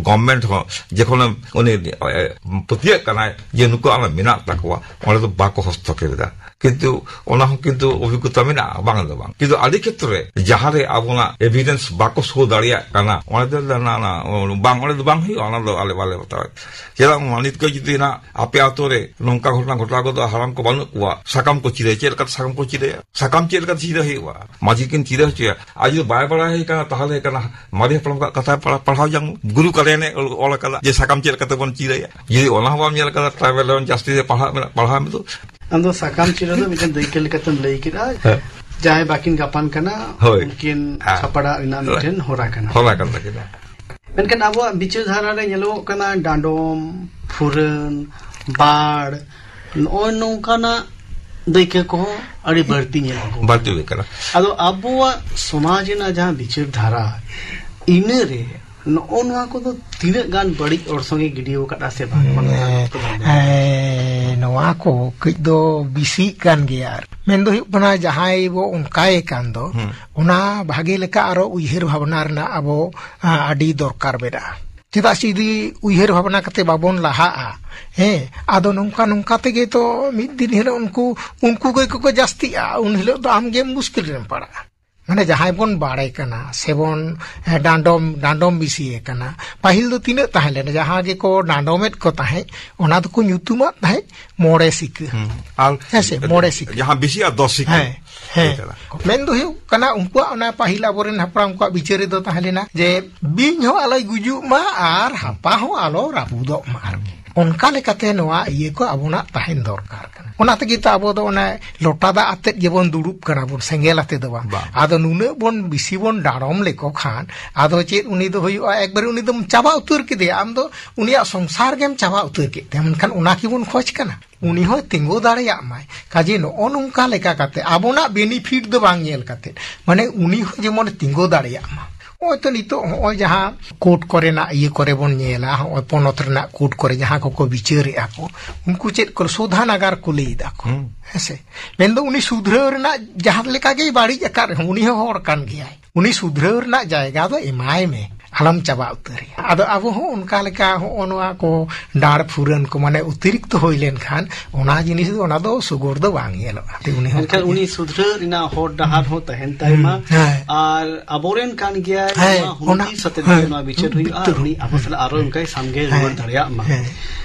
ᱜᱚᱵᱷᱢᱮᱱᱴ ᱦᱚᱸ ᱡᱚᱠᱷᱚᱱ ᱩᱱᱤ, ᱮ, ᱯᱟᱹᱛᱭᱟᱹᱜ ᱠᱟᱱᱟᱭ ᱡᱮ ᱱᱩᱠᱩ ᱟᱞᱮ ᱢᱮᱱᱟᱜ ᱛᱟᱠᱚᱣᱟ, ᱚᱸᱰᱮ ᱫᱚ ᱵᱟᱠᱚ ᱦᱚᱥᱛᱚᱠᱷᱮᱯ ᱮᱫᱟ᱾ ᱠᱤᱱᱛᱩ ᱚᱱᱟ ᱦᱚᱸ ᱠᱤᱱᱛᱩ ᱚᱵᱷᱤᱜᱚᱛᱟ ᱢᱮᱱᱟᱜᱼᱟ, ᱵᱟᱝ ᱫᱚ ᱵᱟᱝ᱾ ᱠᱤᱱᱛᱩ ᱟᱹᱰᱤ ᱠᱷᱮᱛᱨᱮ ᱡᱟᱦᱟᱸ ᱨᱮ ᱟᱵᱚᱱᱟᱜ ᱮᱵᱷᱤᱰᱮᱱᱥ ᱵᱟᱠᱚ ᱥᱳ ᱫᱟᱲᱮᱭᱟᱜ ᱠᱟᱱᱟ, ᱚᱸᱰᱮ ᱫᱚ ᱱᱟ, ᱱᱟ, ᱵᱟᱝ, ᱚᱸᱰᱮ ᱫᱚ ᱵᱟᱝ ᱦᱩᱭᱩᱜᱼᱟ, ᱚᱱᱟ ᱫᱚ ᱟᱞᱮ ᱵᱟᱞᱮ ᱵᱟᱛᱟᱣᱟ᱾ ᱪᱮᱫᱟᱜ ᱢᱟ ᱱᱤᱛ ᱠᱚ ᱡᱩᱫᱤ ᱱᱟᱜ ᱟᱯᱮ ᱟᱛᱳ ᱨᱮ ᱱᱚᱝᱠᱟ ᱜᱷᱚᱴᱚᱱᱟ ᱜᱷᱚᱴᱟᱣ ᱜᱚᱫᱚᱜᱼᱟ, ᱦᱟᱲᱟᱢ ᱠᱚ ᱵᱟᱹᱱᱩᱜ ᱠᱚᱣᱟ, ᱥᱟᱠᱟᱢ ᱠᱚ ᱪᱤᱨᱟᱹᱭᱟ, ᱪᱮᱫ ᱞᱮᱠᱟᱛᱮ ᱥᱟᱠᱟᱢ ᱠᱚ ᱪᱤᱨᱟᱹᱭᱟ? ᱥᱟᱠᱟᱢ ᱪᱮᱫ ᱞᱮᱠᱟᱛᱮ ᱪᱤᱨᱟᱹ ᱦᱩᱭᱩᱜᱼᱟ? ᱢᱟᱹᱡᱷᱤ ᱠᱤᱱ ᱪᱤᱨᱟᱹ ᱦᱚᱪᱚᱭᱟ᱾ ᱟᱨ ᱡᱩᱫᱤ ᱵᱟᱭ ᱵᱟᱲᱟᱭ ᱠᱟᱱᱟ, ᱛᱟᱦᱚᱞᱮ ᱠᱟᱱᱟ ᱢᱟᱨᱮ ᱦᱟᱯᱲᱟᱢ ᱠᱚᱣᱟᱜ ᱠᱟᱛᱷᱟ ᱯᱟᱲᱦᱟᱣ, ᱯᱟᱲᱦᱟᱣ ᱡᱟᱝ, ᱜᱩᱨᱩ ᱠᱟᱞᱭᱟᱱᱮ ᱚᱞ, ᱚᱞ ᱟᱠᱟᱫᱟ ᱡᱮ ᱥᱟᱠᱟᱢ ᱪᱮᱫ ᱞᱮᱠᱟᱛᱮ ᱵᱚᱱ ᱪᱤᱨᱟᱹᱭᱟ᱾ ᱡᱩᱫᱤ ᱚᱱᱟ ᱦᱚᱸ ᱵᱟᱢ ᱧᱮᱞ ᱟᱠᱟᱫᱟ, ᱴᱨᱟᱭᱵᱮᱞ ᱨᱮᱱ ᱡᱟᱹᱥᱛᱤ ᱛᱮ ᱯᱟᱲᱦᱟᱜ ᱢᱮᱱᱟᱜ, ᱯᱟᱲᱦᱟᱣ ᱢᱮ ᱫᱩ᱾ ᱟᱢ ᱫᱚ ᱥᱟᱠᱟᱢ ᱪᱤᱨᱟᱹ ᱫᱚ ᱢᱤᱫᱴᱮᱱ ᱫᱟᱹᱭᱠᱟᱹ ᱞᱮᱠᱟᱛᱮᱢ ᱞᱟᱹᱭ ᱠᱮᱫᱟ᱾ ᱦᱮᱸ᱾ ᱡᱟᱦᱟᱸᱭ ᱵᱟᱹᱠᱤᱱ ᱜᱟᱯᱟᱱ ᱠᱟᱱᱟ, ᱦᱳᱭ᱾ ᱩᱱᱠᱤᱱ ᱦᱮᱸ᱾ ᱥᱟᱯᱲᱟᱣ ᱨᱮᱱᱟᱜ ᱦᱳᱭ᱾ ᱢᱤᱫᱴᱮᱱ ᱦᱚᱨᱟ ᱠᱟᱱᱟ᱾ ᱦᱚᱨᱟ ᱠᱟᱱ ᱛᱟᱹᱠᱤᱱᱟ᱾ ᱢᱮᱱᱠᱷᱟᱱ ᱟᱵᱚᱣᱟᱜ ᱵᱤᱪᱟᱹᱨ ᱫᱷᱟᱨᱟ ᱨᱮ ᱧᱮᱞᱚᱜᱚᱜ ᱠᱟᱱᱟ ᱰᱟᱸᱰᱚᱢ, ᱯᱷᱩᱨᱟᱹᱱ, ᱵᱟᱲ, ᱱᱚᱜᱼᱚᱭ ᱱᱚᱝᱠᱟᱱᱟᱜ ᱫᱟᱹᱭᱠᱟᱹ ᱠᱚᱦᱚᱸ ᱟᱹᱰᱤ ᱵᱟᱹᱲᱛᱤ ᱧᱮᱞᱚᱜᱚᱜ ᱠᱟᱱᱟ᱾ ᱵᱟᱹᱲᱛᱤ ᱦᱩᱭᱩᱜ ᱠᱟᱱᱟ᱾ ᱟᱫᱚ ᱟᱵᱚᱣᱟᱜ ᱥᱚᱢᱟᱡᱽ ᱨᱮᱱᱟᱜ ᱡᱟᱦᱟᱸ ᱵᱤᱪᱟᱹᱨ ᱫᱷᱟᱨᱟ, ᱤᱱᱟᱹᱨᱮ ᱱᱚᱜᱼᱚ ᱱᱚᱣᱟ ᱠᱚᱫᱚ ᱛᱤᱱᱟᱹᱜ ᱜᱟᱱ ᱵᱟᱹᱲᱤᱡ ᱚᱨᱥᱚᱝ ᱮ ᱜᱤᱰᱤ ᱟᱠᱟᱫᱼᱟ ᱥᱮ ᱵᱟᱝ? ᱚᱱᱟ ᱦᱮᱸ, ᱠᱚᱫᱚ ᱵᱟᱝ᱾ ᱦᱮᱸ, ᱱᱚᱣᱟ ᱠᱚ ᱠᱟᱹᱡ ᱫᱚ ᱵᱮᱥᱤᱜ ᱠᱟᱱ ᱜᱮᱭᱟ᱾ ᱟᱨ ᱢᱮᱱ ᱫᱚ ᱦᱩᱭᱩᱜ ᱠᱟᱱᱟ, ᱡᱟᱦᱟᱸᱭ ᱵᱚ ᱚᱱᱠᱟᱭᱮ ᱠᱟᱱ ᱫᱚ, ᱦᱩᱸ᱾ ᱚᱱᱟ ᱵᱷᱟᱜᱮ ᱞᱮᱠᱟ ᱟᱨᱚ ᱩᱭᱦᱟᱹᱨ ᱵᱷᱟᱵᱽᱱᱟ ᱨᱮᱱᱟᱜ ᱟᱵᱚ, ᱟ, ᱟᱹᱰᱤ ᱫᱚᱨᱠᱟᱨ ᱢᱮᱱᱟᱜᱼᱟ᱾ ᱪᱮᱫᱟᱜ ᱥᱮ ᱡᱩᱫᱤ ᱩᱭᱦᱟᱹᱨ ᱵᱷᱟᱵᱽᱱᱟ ᱠᱟᱛᱮ ᱵᱟᱵᱚᱱ ᱞᱟᱦᱟᱜᱼᱟ, ᱦᱮᱸ, ᱟᱫᱚ ᱱᱚᱝᱠᱟ, ᱱᱚᱝᱠᱟ ᱛᱮᱜᱮ ᱛᱚ ᱢᱤᱫ ᱫᱤᱱ ᱦᱤᱞᱳᱜ ᱩᱱᱠᱩ, ᱩᱱᱠᱩ ᱜᱮ ᱠᱚ ᱡᱟᱹᱥᱛᱤᱜᱼᱟ, ᱩᱱ ᱦᱤᱞᱳᱜ ᱫᱚ ᱟᱢ ᱜᱮᱢ ᱢᱩᱥᱠᱤᱞ ᱨᱮᱢ ᱯᱟᱲᱟᱜᱼᱟ᱾ ᱢᱟᱱᱮ ᱡᱟᱦᱟᱸᱭ ᱵᱚᱱ ᱵᱟᱲᱮ ᱠᱟᱱᱟ ᱥᱮᱵᱚᱱ, ᱮ, ᱰᱟᱸᱰᱚᱢ, ᱰᱟᱸᱰᱚᱢ ᱵᱤᱥᱤᱭᱮ ᱠᱟᱱᱟ᱾ ᱯᱟᱹᱦᱤᱞ ᱫᱚ ᱛᱤᱱᱟᱹᱜ ᱛᱟᱦᱮᱸ ᱞᱮᱱᱟ? ᱡᱟᱦᱟᱸ ᱜᱮᱠᱚ ᱰᱟᱸᱰᱚᱢᱮᱫ ᱠᱚ ᱛᱟᱦᱮᱸᱫ, ᱚᱱᱟ ᱫᱚᱠᱚ ᱧᱩᱛᱩᱢᱟᱫ ᱛᱟᱦᱮᱸᱫ ᱢᱚᱬᱮ ᱥᱤᱠᱟᱹ᱾ ᱦᱩᱸ᱾ ᱟᱨ ᱦᱮᱸ ᱥᱮ, ᱢᱚᱬᱮ ᱥᱤᱠᱟᱹ᱾ ᱡᱟᱦᱟᱸ ᱵᱤᱥᱤ ᱟᱨ ᱫᱚᱥ ᱥᱤᱠᱟᱹ᱾ ᱦᱮᱸ, ᱦᱮᱸ᱾ ᱦᱮᱸ᱾ ᱢᱮᱱ ᱫᱚ ᱦᱩᱭᱩᱜ ᱠᱟᱱᱟ, ᱩᱱᱠᱩᱣᱟᱜ ᱚᱱᱟ ᱯᱟᱹᱦᱤᱞ ᱟᱵᱚᱨᱮᱱ ᱦᱟᱯᱲᱟᱢ ᱠᱚᱣᱟᱜ ᱵᱤᱪᱟᱹᱨ ᱨᱮᱫᱚ ᱛᱟᱦᱮᱸ ᱞᱮᱱᱟ ᱡᱮ, "ᱵᱤᱧ ᱦᱚᱸ ᱟᱞᱚᱭ ᱜᱩᱡᱩᱜ ᱢᱟ ᱟᱨ ᱦᱟᱯᱟ ᱦᱚᱸ ᱟᱞᱚ ᱨᱟᱹᱯᱩᱫᱚᱜ ᱢᱟ", ᱟᱨᱠᱤ᱾ ᱚᱱᱠᱟ ᱞᱮᱠᱟᱛᱮ ᱱᱚᱣᱟ ᱤᱭᱟᱹ ᱠᱚ ᱟᱵᱚᱱᱟᱜ ᱛᱟᱦᱮᱱ ᱫᱚᱨᱠᱟᱨ ᱠᱟᱱᱟ᱾ ᱚᱱᱟ ᱛᱮᱜᱮ ᱛᱚ ᱟᱵᱚ ᱫᱚ ᱚᱱᱮ ᱞᱚᱴᱟ ᱫᱟᱜ ᱟᱛᱮᱫ ᱜᱮᱵᱚᱱ ᱫᱩᱲᱩᱵ ᱠᱟᱱᱟ ᱵᱚᱱ, ᱥᱮᱸᱜᱮᱞ ᱟᱛᱮ ᱫᱚ ᱵᱟᱝ᱾ ᱵᱟᱝ᱾ ᱟᱫᱚ ᱱᱩᱱᱟᱹᱜ ᱵᱚᱱ ᱵᱮᱥᱤ ᱵᱚᱱ ᱰᱟᱲᱚᱢ ᱞᱮᱠᱚ ᱠᱷᱟᱱ, ᱟᱫᱚ ᱪᱮᱫ ᱩᱱᱤ ᱫᱚ ᱦᱩᱭᱩᱜᱼᱟ, ᱮᱠᱵᱟᱨᱮ ᱩᱱᱤ ᱫᱚᱢ ᱪᱟᱵᱟ ᱩᱛᱟᱹᱨ ᱠᱮᱫᱮᱭᱟ, ᱟᱢ ᱫᱚ ᱩᱱᱤᱭᱟᱜ ᱥᱚᱝᱥᱟᱨ ᱜᱮᱢ ᱪᱟᱵᱟ ᱩᱛᱟᱹᱨ ᱠᱮᱫ ᱛᱟᱭᱟ᱾ ᱢᱮᱱᱠᱷᱟᱱ ᱚᱱᱟ ᱠᱤ ᱵᱚᱱ ᱠᱷᱚᱡᱽ ᱠᱟᱱᱟ? ᱩᱱᱤ ᱦᱚᱸᱭ ᱛᱤᱸᱜᱩ ᱫᱟᱲᱮᱭᱟᱜ ᱢᱟᱭ᱾ ᱠᱟᱡᱮ ᱱᱚᱜᱼᱚ ᱱᱚᱝᱠᱟ ᱞᱮᱠᱟ ᱠᱟᱛᱮ, ᱟᱵᱚᱱᱟᱜ ᱵᱮᱱᱤᱯᱷᱤᱴ ᱫᱚ ᱵᱟᱝ ᱧᱮᱞ ᱠᱟᱛᱮ, ᱢᱟᱱᱮ ᱩᱱᱤ ᱦᱚᱸ ᱡᱮᱢᱚᱱ ᱛᱤᱸᱜᱩ ᱫᱟᱲᱮᱭᱟᱜ ᱢᱟ᱾ ᱱᱚᱜᱼᱚᱭ ᱛᱚ ᱱᱤᱛᱚᱜ ᱦᱚᱸᱜᱼᱚᱭ ᱡᱟᱦᱟᱸ ᱠᱳᱨᱴ ᱠᱚᱨᱮᱱᱟᱜ ᱤᱭᱟᱹ ᱠᱚᱨᱮ ᱵᱚᱱ ᱧᱮᱞᱟ, ᱦᱚᱸᱜᱼᱚᱭ ᱯᱚᱱᱚᱛ ᱨᱮᱱᱟᱜ ᱠᱳᱨᱴ ᱠᱚᱨᱮ ᱡᱟᱦᱟᱸ ᱠᱚᱠᱚ ᱵᱤᱪᱟᱹᱨᱮᱜᱼᱟ ᱠᱚ, ᱩᱱᱠᱩ ᱪᱮᱫ ᱠᱚ ᱥᱳᱫᱷᱟᱱᱟᱜᱟᱨ ᱠᱚ ᱞᱟᱹᱭ ᱫᱟ ᱠᱚ᱾ ᱦᱩᱸ᱾ ᱦᱮᱸᱥᱮ? ᱢᱮᱱᱫᱚ ᱩᱱᱤ ᱥᱩᱫᱷᱨᱟᱹᱣ ᱨᱮᱱᱟᱜ ᱡᱟᱦᱟᱸ ᱞᱮᱠᱟ ᱜᱮᱭ ᱵᱟᱹᱲᱤᱡ ᱟᱠᱟᱫ ᱨᱮᱦᱚᱸ, ᱩᱱᱤ ᱦᱚᱸ ᱦᱚᱲ ᱠᱟᱱ ᱜᱮᱭᱟᱭ᱾ ᱩᱱᱤ ᱥᱩᱫᱷᱨᱟᱹᱣ ᱨᱮᱱᱟᱜ ᱡᱟᱭᱜᱟ ᱫᱚ ᱮᱢᱟᱭ ᱢᱮ, ᱟᱞᱚᱢ ᱪᱟᱵᱟ ᱩᱛᱟᱹᱨᱮᱭᱟ᱾ ᱟᱫᱚ ᱟᱵᱚ ᱦᱚᱸ ᱚᱱᱠᱟ ᱞᱮᱠᱟ ᱦᱚᱸᱜᱼᱚ ᱱᱚᱣᱟ ᱠᱚ ᱰᱟᱸᱲ ᱯᱷᱩᱨᱟᱹᱱ ᱠᱚ ᱢᱟᱱᱮ ᱚᱛᱤᱨᱤᱠᱛᱚ ᱦᱩᱭ ᱞᱮᱱᱠᱷᱟᱱ, ᱚᱱᱟ ᱡᱤᱱᱤᱥ ᱫᱚ, ᱚᱱᱟ ᱫᱚ ᱥᱚᱜᱚᱨ ᱫᱚ ᱵᱟᱝ ᱧᱮᱞᱚᱜᱼᱟ᱾ ᱛᱮ ᱩᱱᱤ ᱦᱚᱸ ᱢᱮᱱᱠᱷᱟᱱ ᱚᱱᱠᱟ ᱩᱱᱤ ᱜᱮ᱾ ᱥᱩᱫᱷᱨᱟᱹᱣ ᱨᱮᱱᱟᱜ ᱦᱚᱨ ᱰᱟᱦᱟᱨ ᱦᱚᱸ ᱛᱟᱦᱮᱱ ᱛᱟᱭ ᱢᱟ᱾ ᱦᱩᱸ, ᱦᱮᱸ᱾ ᱟᱨ ᱟᱵᱚᱨᱮᱱ ᱠᱟᱱ ᱜᱮᱭᱟᱭ, ᱦᱮᱸ, ᱱᱚᱣᱟ ᱚᱱᱟ, ᱦᱩᱱᱠᱤ ᱥᱟᱛᱮ ᱦᱮᱸ, ᱱᱚᱣᱟ ᱵᱤᱪᱟᱹᱨ ᱦᱩᱭᱩᱜᱼᱟ, ᱵᱤᱪᱟᱹᱨ ᱩᱱᱤ ᱟᱵᱚ ᱥᱟᱞᱟᱜ ᱟᱨᱚ ᱚᱱᱠᱟᱭ ᱥᱟᱢᱜᱮ ᱨᱩᱣᱟᱹᱲ ᱦᱮᱸ, ᱫᱟᱲᱮᱭᱟᱜ ᱢᱟ᱾ ᱦᱮᱸ᱾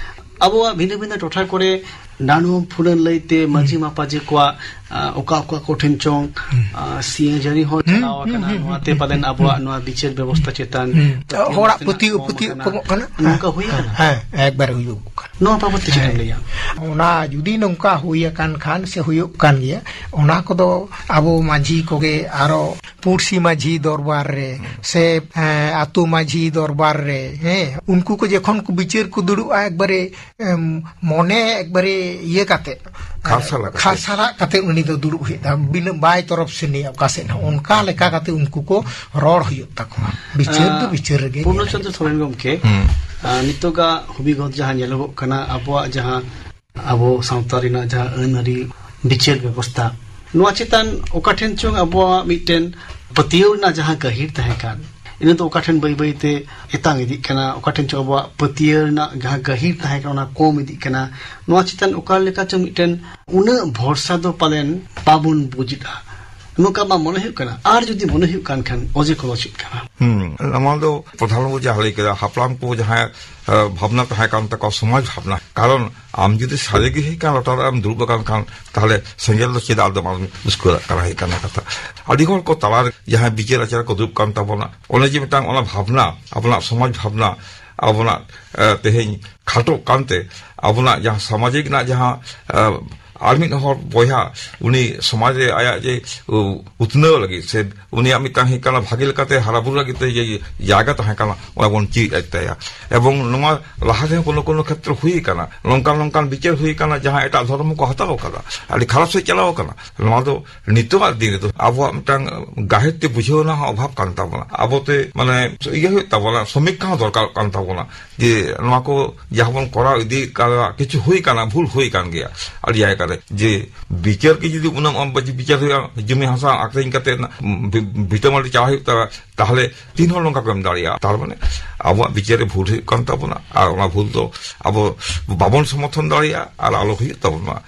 ᱟᱵᱚᱣᱟᱜ ᱵᱷᱤᱱᱟᱹ ᱵᱷᱤᱱᱟᱹ ᱴᱚᱴᱷᱟ ᱠᱚᱨᱮ ᱰᱟᱸᱰᱚᱢ ᱯᱷᱩᱨᱟᱹᱱ ᱞᱟᱹᱭᱛᱮ ᱢᱟᱹᱡᱷᱤ ᱦᱩᱸ᱾ ᱢᱟᱯᱟᱡᱷᱤ ᱠᱚᱣᱟᱜ, ᱟ, ᱚᱠᱟ ᱚᱠᱟ ᱠᱚᱴᱷᱮᱱ ᱪᱚᱝ, ᱦᱩᱸ᱾ ᱟ, ᱥᱤᱭᱟᱹ ᱡᱟᱹᱨᱤ ᱦᱚᱸ ᱦᱩᱸ, ᱪᱟᱞᱟᱣ ᱦᱩᱸ, ᱟᱠᱟᱱᱟ᱾ ᱦᱩᱸ, ᱱᱚᱣᱟᱛᱮ ᱦᱩᱸ, ᱯᱟᱞᱮᱱ ᱦᱩᱸ, ᱟᱵᱚᱣᱟᱜ ᱦᱩᱸ᱾ ᱱᱚᱣᱟ ᱵᱤᱪᱟᱹᱨ ᱵᱮᱵᱚᱥᱛᱷᱟ ᱪᱮᱛᱟᱱ ᱦᱩᱸ᱾ ᱯᱟᱹᱛᱭᱟᱹᱣ ᱦᱚᱲᱟᱜ ᱱᱟᱥᱮᱱᱟᱜ ᱯᱟᱹᱛᱭᱟᱹᱣ, ᱠᱚᱢ ᱯᱟᱹᱛᱭᱟᱹᱣ ᱟᱠᱟᱱᱟ᱾ ᱠᱚᱢᱚᱜ ᱠᱟᱱᱟ᱾ ᱱᱚᱝᱠᱟ ᱦᱮᱸ, ᱦᱩᱭ ᱦᱮᱸ, ᱟᱠᱟᱱᱟ? ᱦᱮᱸ, ᱮᱠᱵᱟᱨᱮ ᱦᱩᱭᱩᱜ ᱠᱟᱱᱟ᱾ ᱱᱚᱣᱟ ᱵᱟᱵᱚᱛ ᱛᱮ ᱪᱮᱫ ᱮᱢ ᱦᱮᱸ᱾ ᱞᱟᱹᱭᱟ? ᱚᱱᱟ ᱡᱩᱫᱤ ᱱᱚᱝᱠᱟ ᱦᱩᱭ ᱟᱠᱟᱱ ᱠᱷᱟᱱ ᱥᱮ ᱦᱩᱭᱩᱜ ᱠᱟᱱ ᱜᱮᱭᱟ, ᱚᱱᱟ ᱠᱚᱫᱚ ᱟᱵᱚ ᱢᱟᱹᱡᱷᱤ ᱠᱚᱜᱮ ᱟᱨᱚ ᱯᱩᱲᱥᱤ ᱢᱟᱹᱡᱷᱤ ᱫᱚᱨᱵᱟᱨ ᱨᱮ ᱥᱮ, ᱮᱸ, ᱟᱛᱳ ᱢᱟᱹᱡᱷᱤ ᱫᱚᱨᱵᱟᱨ ᱨᱮ, ᱦᱮᱸ, ᱩᱱᱠᱩ ᱠᱚ ᱡᱚᱠᱷᱚᱱ ᱠᱚ ᱵᱤᱪᱟᱹᱨ ᱠᱚ ᱫᱩᱲᱩᱵᱼᱟ, ᱮᱠᱵᱟᱨᱮ, ᱮᱢ, ᱢᱚᱱᱮ ᱮᱠᱵᱟᱨᱮ ᱤᱭᱟᱹ ᱠᱟᱛᱮ, ᱠᱷᱟᱨᱥᱟᱞᱟ ᱠᱟᱛᱮ᱾ ᱠᱷᱟᱨᱥᱟᱞᱟ ᱠᱟᱛᱮ ᱩᱱᱤ ᱫᱚ ᱫᱩᱲᱩᱵ ᱦᱩᱭᱩᱜ ᱛᱟᱭᱟ, ᱵᱤᱱᱟᱹ ᱵᱟᱭ ᱛᱚᱨᱚᱯ ᱥᱮᱱᱤᱡ ᱚᱠᱟ ᱥᱮᱫ ᱦᱚᱸ᱾ ᱚᱱᱠᱟ ᱞᱮᱠᱟ ᱠᱟᱛᱮ ᱩᱱᱠᱩ ᱠᱚ ᱨᱚᱲ ᱦᱩᱭᱩᱜ ᱛᱟᱠᱚᱣᱟ᱾ ᱵᱤᱪᱟᱹᱨ ᱫᱚ ᱟᱸ, ᱵᱤᱪᱟᱹᱨ ᱨᱮᱜᱮ ᱯᱩᱨᱱᱚ ᱧᱮᱞ ᱪᱚᱸᱫᱽᱨᱚ ᱦᱩᱭᱩᱜ ᱥᱚᱨᱮᱱ ᱜᱚᱢᱠᱮ, ᱦᱩᱸ᱾ ᱟᱸ, ᱱᱤᱛᱚᱜᱟᱜ ᱦᱩᱵᱤᱜᱚᱛ ᱡᱟᱦᱟᱸ ᱧᱮᱞᱚᱜᱚᱜ ᱠᱟᱱᱟ, ᱟᱵᱚᱣᱟᱜ ᱡᱟᱦᱟᱸ ᱟᱵᱚ ᱥᱟᱶᱛᱟ ᱨᱮᱱᱟᱜ ᱡᱟᱦᱟᱸ ᱟᱹᱱ ᱟᱹᱨᱤ ᱵᱤᱪᱟᱹᱨ ᱵᱮᱵᱚᱥᱛᱷᱟ, ᱱᱚᱣᱟ ᱪᱮᱛᱟᱱ ᱚᱠᱟ ᱴᱷᱮᱱ ᱪᱚᱝ ᱟᱵᱚᱣᱟᱜ ᱢᱤᱫᱴᱮᱱ ᱯᱟᱹᱛᱭᱟᱹᱣ ᱨᱮᱱᱟᱜ ᱡᱟᱦᱟᱸ ᱜᱟᱹᱦᱤᱨ ᱛᱟᱦᱮᱸ ᱠᱟᱱ, ᱤᱱᱟᱹ ᱫᱚ ᱚᱠᱟ ᱴᱷᱮᱱ ᱵᱟᱹᱭ ᱵᱟᱹᱭ ᱛᱮ ᱮᱛᱟᱝ ᱤᱫᱤᱜ ᱠᱟᱱᱟ, ᱚᱠᱟ ᱴᱷᱮᱱ ᱪᱚᱝ ᱟᱵᱚᱣᱟᱜ ᱯᱟᱹᱛᱭᱟᱹᱣ ᱨᱮᱱᱟᱜ ᱡᱟᱦᱟᱸ ᱜᱟᱹᱦᱤᱨ ᱛᱟᱦᱮᱸ ᱠᱟᱱᱟ, ᱚᱱᱟ ᱠᱚᱢ ᱤᱫᱤᱜ ᱠᱟᱱᱟ᱾ ᱱᱚᱣᱟ ᱪᱮᱛᱟᱱ ᱚᱠᱟ ᱞᱮᱠᱟ ᱪᱚᱝ ᱢᱤᱫᱴᱮᱱ ᱩᱱᱟᱹᱜ ᱵᱷᱚᱨᱥᱟ ᱫᱚ ᱯᱟᱞᱮᱱ ᱵᱟᱵᱚᱱ ᱵᱩᱡᱽ ᱮᱫᱟ᱾ ᱱᱚᱝᱠᱟ ᱢᱟ ᱢᱚᱱᱮ ᱦᱩᱭᱩᱜ ᱠᱟᱱᱟ, ᱟᱨ ᱡᱩᱫᱤ ᱢᱚᱱᱮ ᱦᱩᱭᱩᱜ ᱠᱟᱱ ᱠᱷᱟᱱ ᱚᱡᱮ ᱠᱚᱫᱚ ᱪᱮᱫ ᱠᱟᱱᱟ? ᱦᱩᱸ, ᱱᱚᱣᱟ ᱫᱚ ᱯᱨᱚᱫᱷᱟᱱ ᱵᱟᱵᱩ ᱡᱟᱦᱟᱸ ᱞᱟᱹᱭ ᱠᱮᱫᱟ, ᱦᱟᱯᱲᱟᱢ ᱠᱚ ᱡᱟᱦᱟᱸ, ᱮ, ᱵᱷᱟᱵᱽᱱᱟ ᱛᱟᱦᱮᱸ ᱠᱟᱱ ᱛᱟᱠᱚᱣᱟ, ᱥᱚᱢᱟᱡᱽ ᱵᱷᱟᱵᱽᱱᱟ᱾ ᱠᱟᱨᱚᱱ ᱟᱢ ᱡᱩᱫᱤ ᱥᱟᱹᱨᱤ ᱜᱮ ᱦᱩᱭᱩᱜ ᱠᱟᱱ ᱞᱚᱴᱟ ᱨᱮᱢ ᱫᱩᱲᱩᱵ ᱟᱠᱟᱱ ᱠᱷᱟᱱ, ᱛᱟᱦᱞᱮ ᱥᱮᱸᱜᱮᱞ ᱫᱚ ᱪᱮᱫᱟᱜ ᱟᱫᱚ ᱵᱟᱢ ᱩᱥᱠᱩᱨᱟᱜ ᱠᱟᱱᱟ, ᱦᱩᱭᱩᱜ ᱠᱟᱱᱟ ᱠᱟᱛᱷᱟ᱾ ᱟᱹᱰᱤ ᱦᱚᱲ ᱠᱚ ᱛᱟᱞᱟᱨᱮ ᱡᱟᱦᱟᱸᱭ ᱵᱤᱪᱟᱹᱨ ᱟᱪᱟᱨ ᱠᱚ ᱫᱩᱲᱩᱵ ᱠᱟᱱ ᱛᱟᱵᱚᱱᱟ, ᱚᱱᱮ ᱡᱮ ᱢᱤᱫᱴᱟᱝ ᱚᱱᱟ ᱵᱷᱟᱵᱽᱱᱟ, ᱟᱵᱚᱱᱟᱜ ᱥᱚᱢᱟᱡᱽ ᱵᱷᱟᱵᱽᱱᱟ, ᱟᱵᱚᱱᱟᱜ, ᱮ, ᱛᱮᱦᱮᱧ ᱠᱷᱟᱴᱚᱜ ᱠᱟᱱᱛᱮ, ᱟᱵᱚᱱᱟᱜ ᱡᱟᱦᱟᱸ ᱥᱟᱢᱟᱡᱤᱠ ᱨᱮᱱᱟᱜ ᱡᱟᱦᱟᱸ, ᱮ, ᱟᱨ ᱢᱤᱫ ᱦᱚᱲ ᱵᱚᱭᱦᱟ ᱩᱱᱤ ᱥᱚᱢᱟᱡᱽ ᱨᱮ ᱟᱭᱟᱜ ᱡᱮ, ᱩ, ᱩᱛᱱᱟᱹᱣ ᱞᱟᱹᱜᱤᱫ ᱥᱮ ᱩᱱᱤᱭᱟᱜ ᱢᱤᱫᱴᱟᱝ ᱦᱩᱭᱩᱜ ᱠᱟᱱᱟ ᱵᱷᱟᱜᱮ ᱞᱮᱠᱟᱛᱮ ᱦᱟᱨᱟ ᱵᱩᱨᱩ ᱞᱟᱹᱜᱤᱫ ᱛᱮ ᱡᱮ ᱡᱟᱭᱜᱟ ᱛᱟᱦᱮᱸ ᱠᱟᱱᱟ, ᱚᱱᱟ ᱵᱚᱱ ᱪᱮᱫ ᱟᱭ ᱛᱟᱭᱟ᱾ ᱮᱵᱚᱝ ᱱᱚᱣᱟ ᱞᱟᱦᱟ ᱨᱮᱦᱚᱸ ᱠᱳᱱᱳ ᱠᱳᱱᱳ ᱠᱷᱮᱛᱨᱚ ᱦᱩᱭ ᱟᱠᱟᱱᱟ, ᱱᱚᱝᱠᱟᱱ ᱱᱚᱝᱠᱟᱱ ᱵᱤᱪᱟᱹᱨ ᱦᱩᱭ ᱟᱠᱟᱱᱟ, ᱡᱟᱦᱟᱸ ᱮᱴᱟᱜ ᱫᱷᱚᱨᱚᱢ ᱦᱚᱸᱠᱚ ᱦᱟᱛᱟᱣ ᱟᱠᱟᱫᱟ, ᱟᱹᱰᱤ ᱠᱷᱟᱨᱟᱯ ᱥᱮᱫ ᱪᱟᱞᱟᱣ ᱟᱠᱟᱱᱟ᱾ ᱱᱚᱣᱟ ᱫᱚ ᱱᱤᱛᱚᱜᱟᱜ ᱫᱤᱱ ᱨᱮᱫᱚ ᱟᱵᱚᱣᱟᱜ ᱢᱤᱫᱴᱟᱝ ᱜᱟᱹᱦᱤᱨ ᱛᱮ ᱵᱩᱡᱷᱟᱹᱣ ᱨᱮᱱᱟᱜ ᱦᱚᱸ ᱚᱵᱷᱟᱵ ᱠᱟᱱ ᱛᱟᱵᱚᱱᱟ᱾ ᱟᱵᱚᱛᱮ ᱢᱟᱱᱮ ᱤᱭᱟᱹ ᱦᱩᱭᱩᱜ ᱛᱟᱵᱚᱱᱟ, ᱥᱚᱢᱤᱠᱠᱷᱟ ᱦᱚᱸ ᱫᱚᱨᱠᱟᱨᱚᱜ ᱠᱟᱱ ᱛᱟᱵᱚᱱᱟ᱾ ᱡᱮ ᱱᱚᱣᱟ ᱠᱚ ᱡᱟᱦᱟᱸ ᱵᱚᱱ ᱠᱚᱨᱟᱣ ᱤᱫᱤᱭᱮᱫ ᱠᱟᱱᱟ, ᱠᱤᱪᱷᱩ ᱦᱩᱭ ᱠᱟᱱᱟ, ᱵᱷᱩᱞ ᱦᱩᱭ ᱠᱟᱱ ᱜᱮᱭᱟ ᱟᱹᱰᱤ ᱡᱟᱭᱜᱟ ᱨᱮ᱾ ᱡᱮ ᱵᱤᱪᱟᱹᱨ ᱜᱮ ᱡᱩᱫᱤ ᱩᱱᱟᱹᱜ ᱵᱤᱪᱟᱹᱨ ᱦᱩᱭᱩᱜᱼᱟ, ᱡᱚᱢᱤ ᱦᱟᱥᱟ ᱟᱠᱷᱨᱤᱧ ᱠᱟᱛᱮ ᱵᱷᱤ-, ᱵᱷᱤᱴᱟᱹ ᱢᱟᱹᱴᱤ ᱪᱟᱞᱟᱣ ᱦᱩᱭᱩᱜ ᱛᱟᱵᱚᱱᱟ, ᱛᱟᱦᱚᱞᱮ ᱛᱤᱱ ᱦᱚᱲ ᱱᱚᱝᱠᱟ ᱠᱚ ᱮᱢ ᱫᱟᱲᱮᱭᱟᱜᱼᱟ? ᱛᱟᱨ ᱢᱟᱱᱮ ᱟᱵᱚᱣᱟᱜ ᱵᱤᱪᱟᱹᱨ ᱨᱮ ᱵᱷᱩᱞ ᱦᱩᱭᱩᱜ ᱠᱟᱱ ᱛᱟᱵᱚᱱᱟ, ᱟᱨ ᱚᱱᱟ ᱵᱷᱩᱞ ᱫᱚ ᱟᱵᱚ ᱵᱟᱵᱚᱱ ᱥᱚᱢᱚᱨᱛᱷᱚᱱ ᱫᱟᱲᱮᱭᱟᱜᱼᱟ ᱟᱨ ᱟᱞᱚ ᱦᱩᱭᱩᱜ ᱛᱟᱵᱚᱱ ᱢᱟ᱾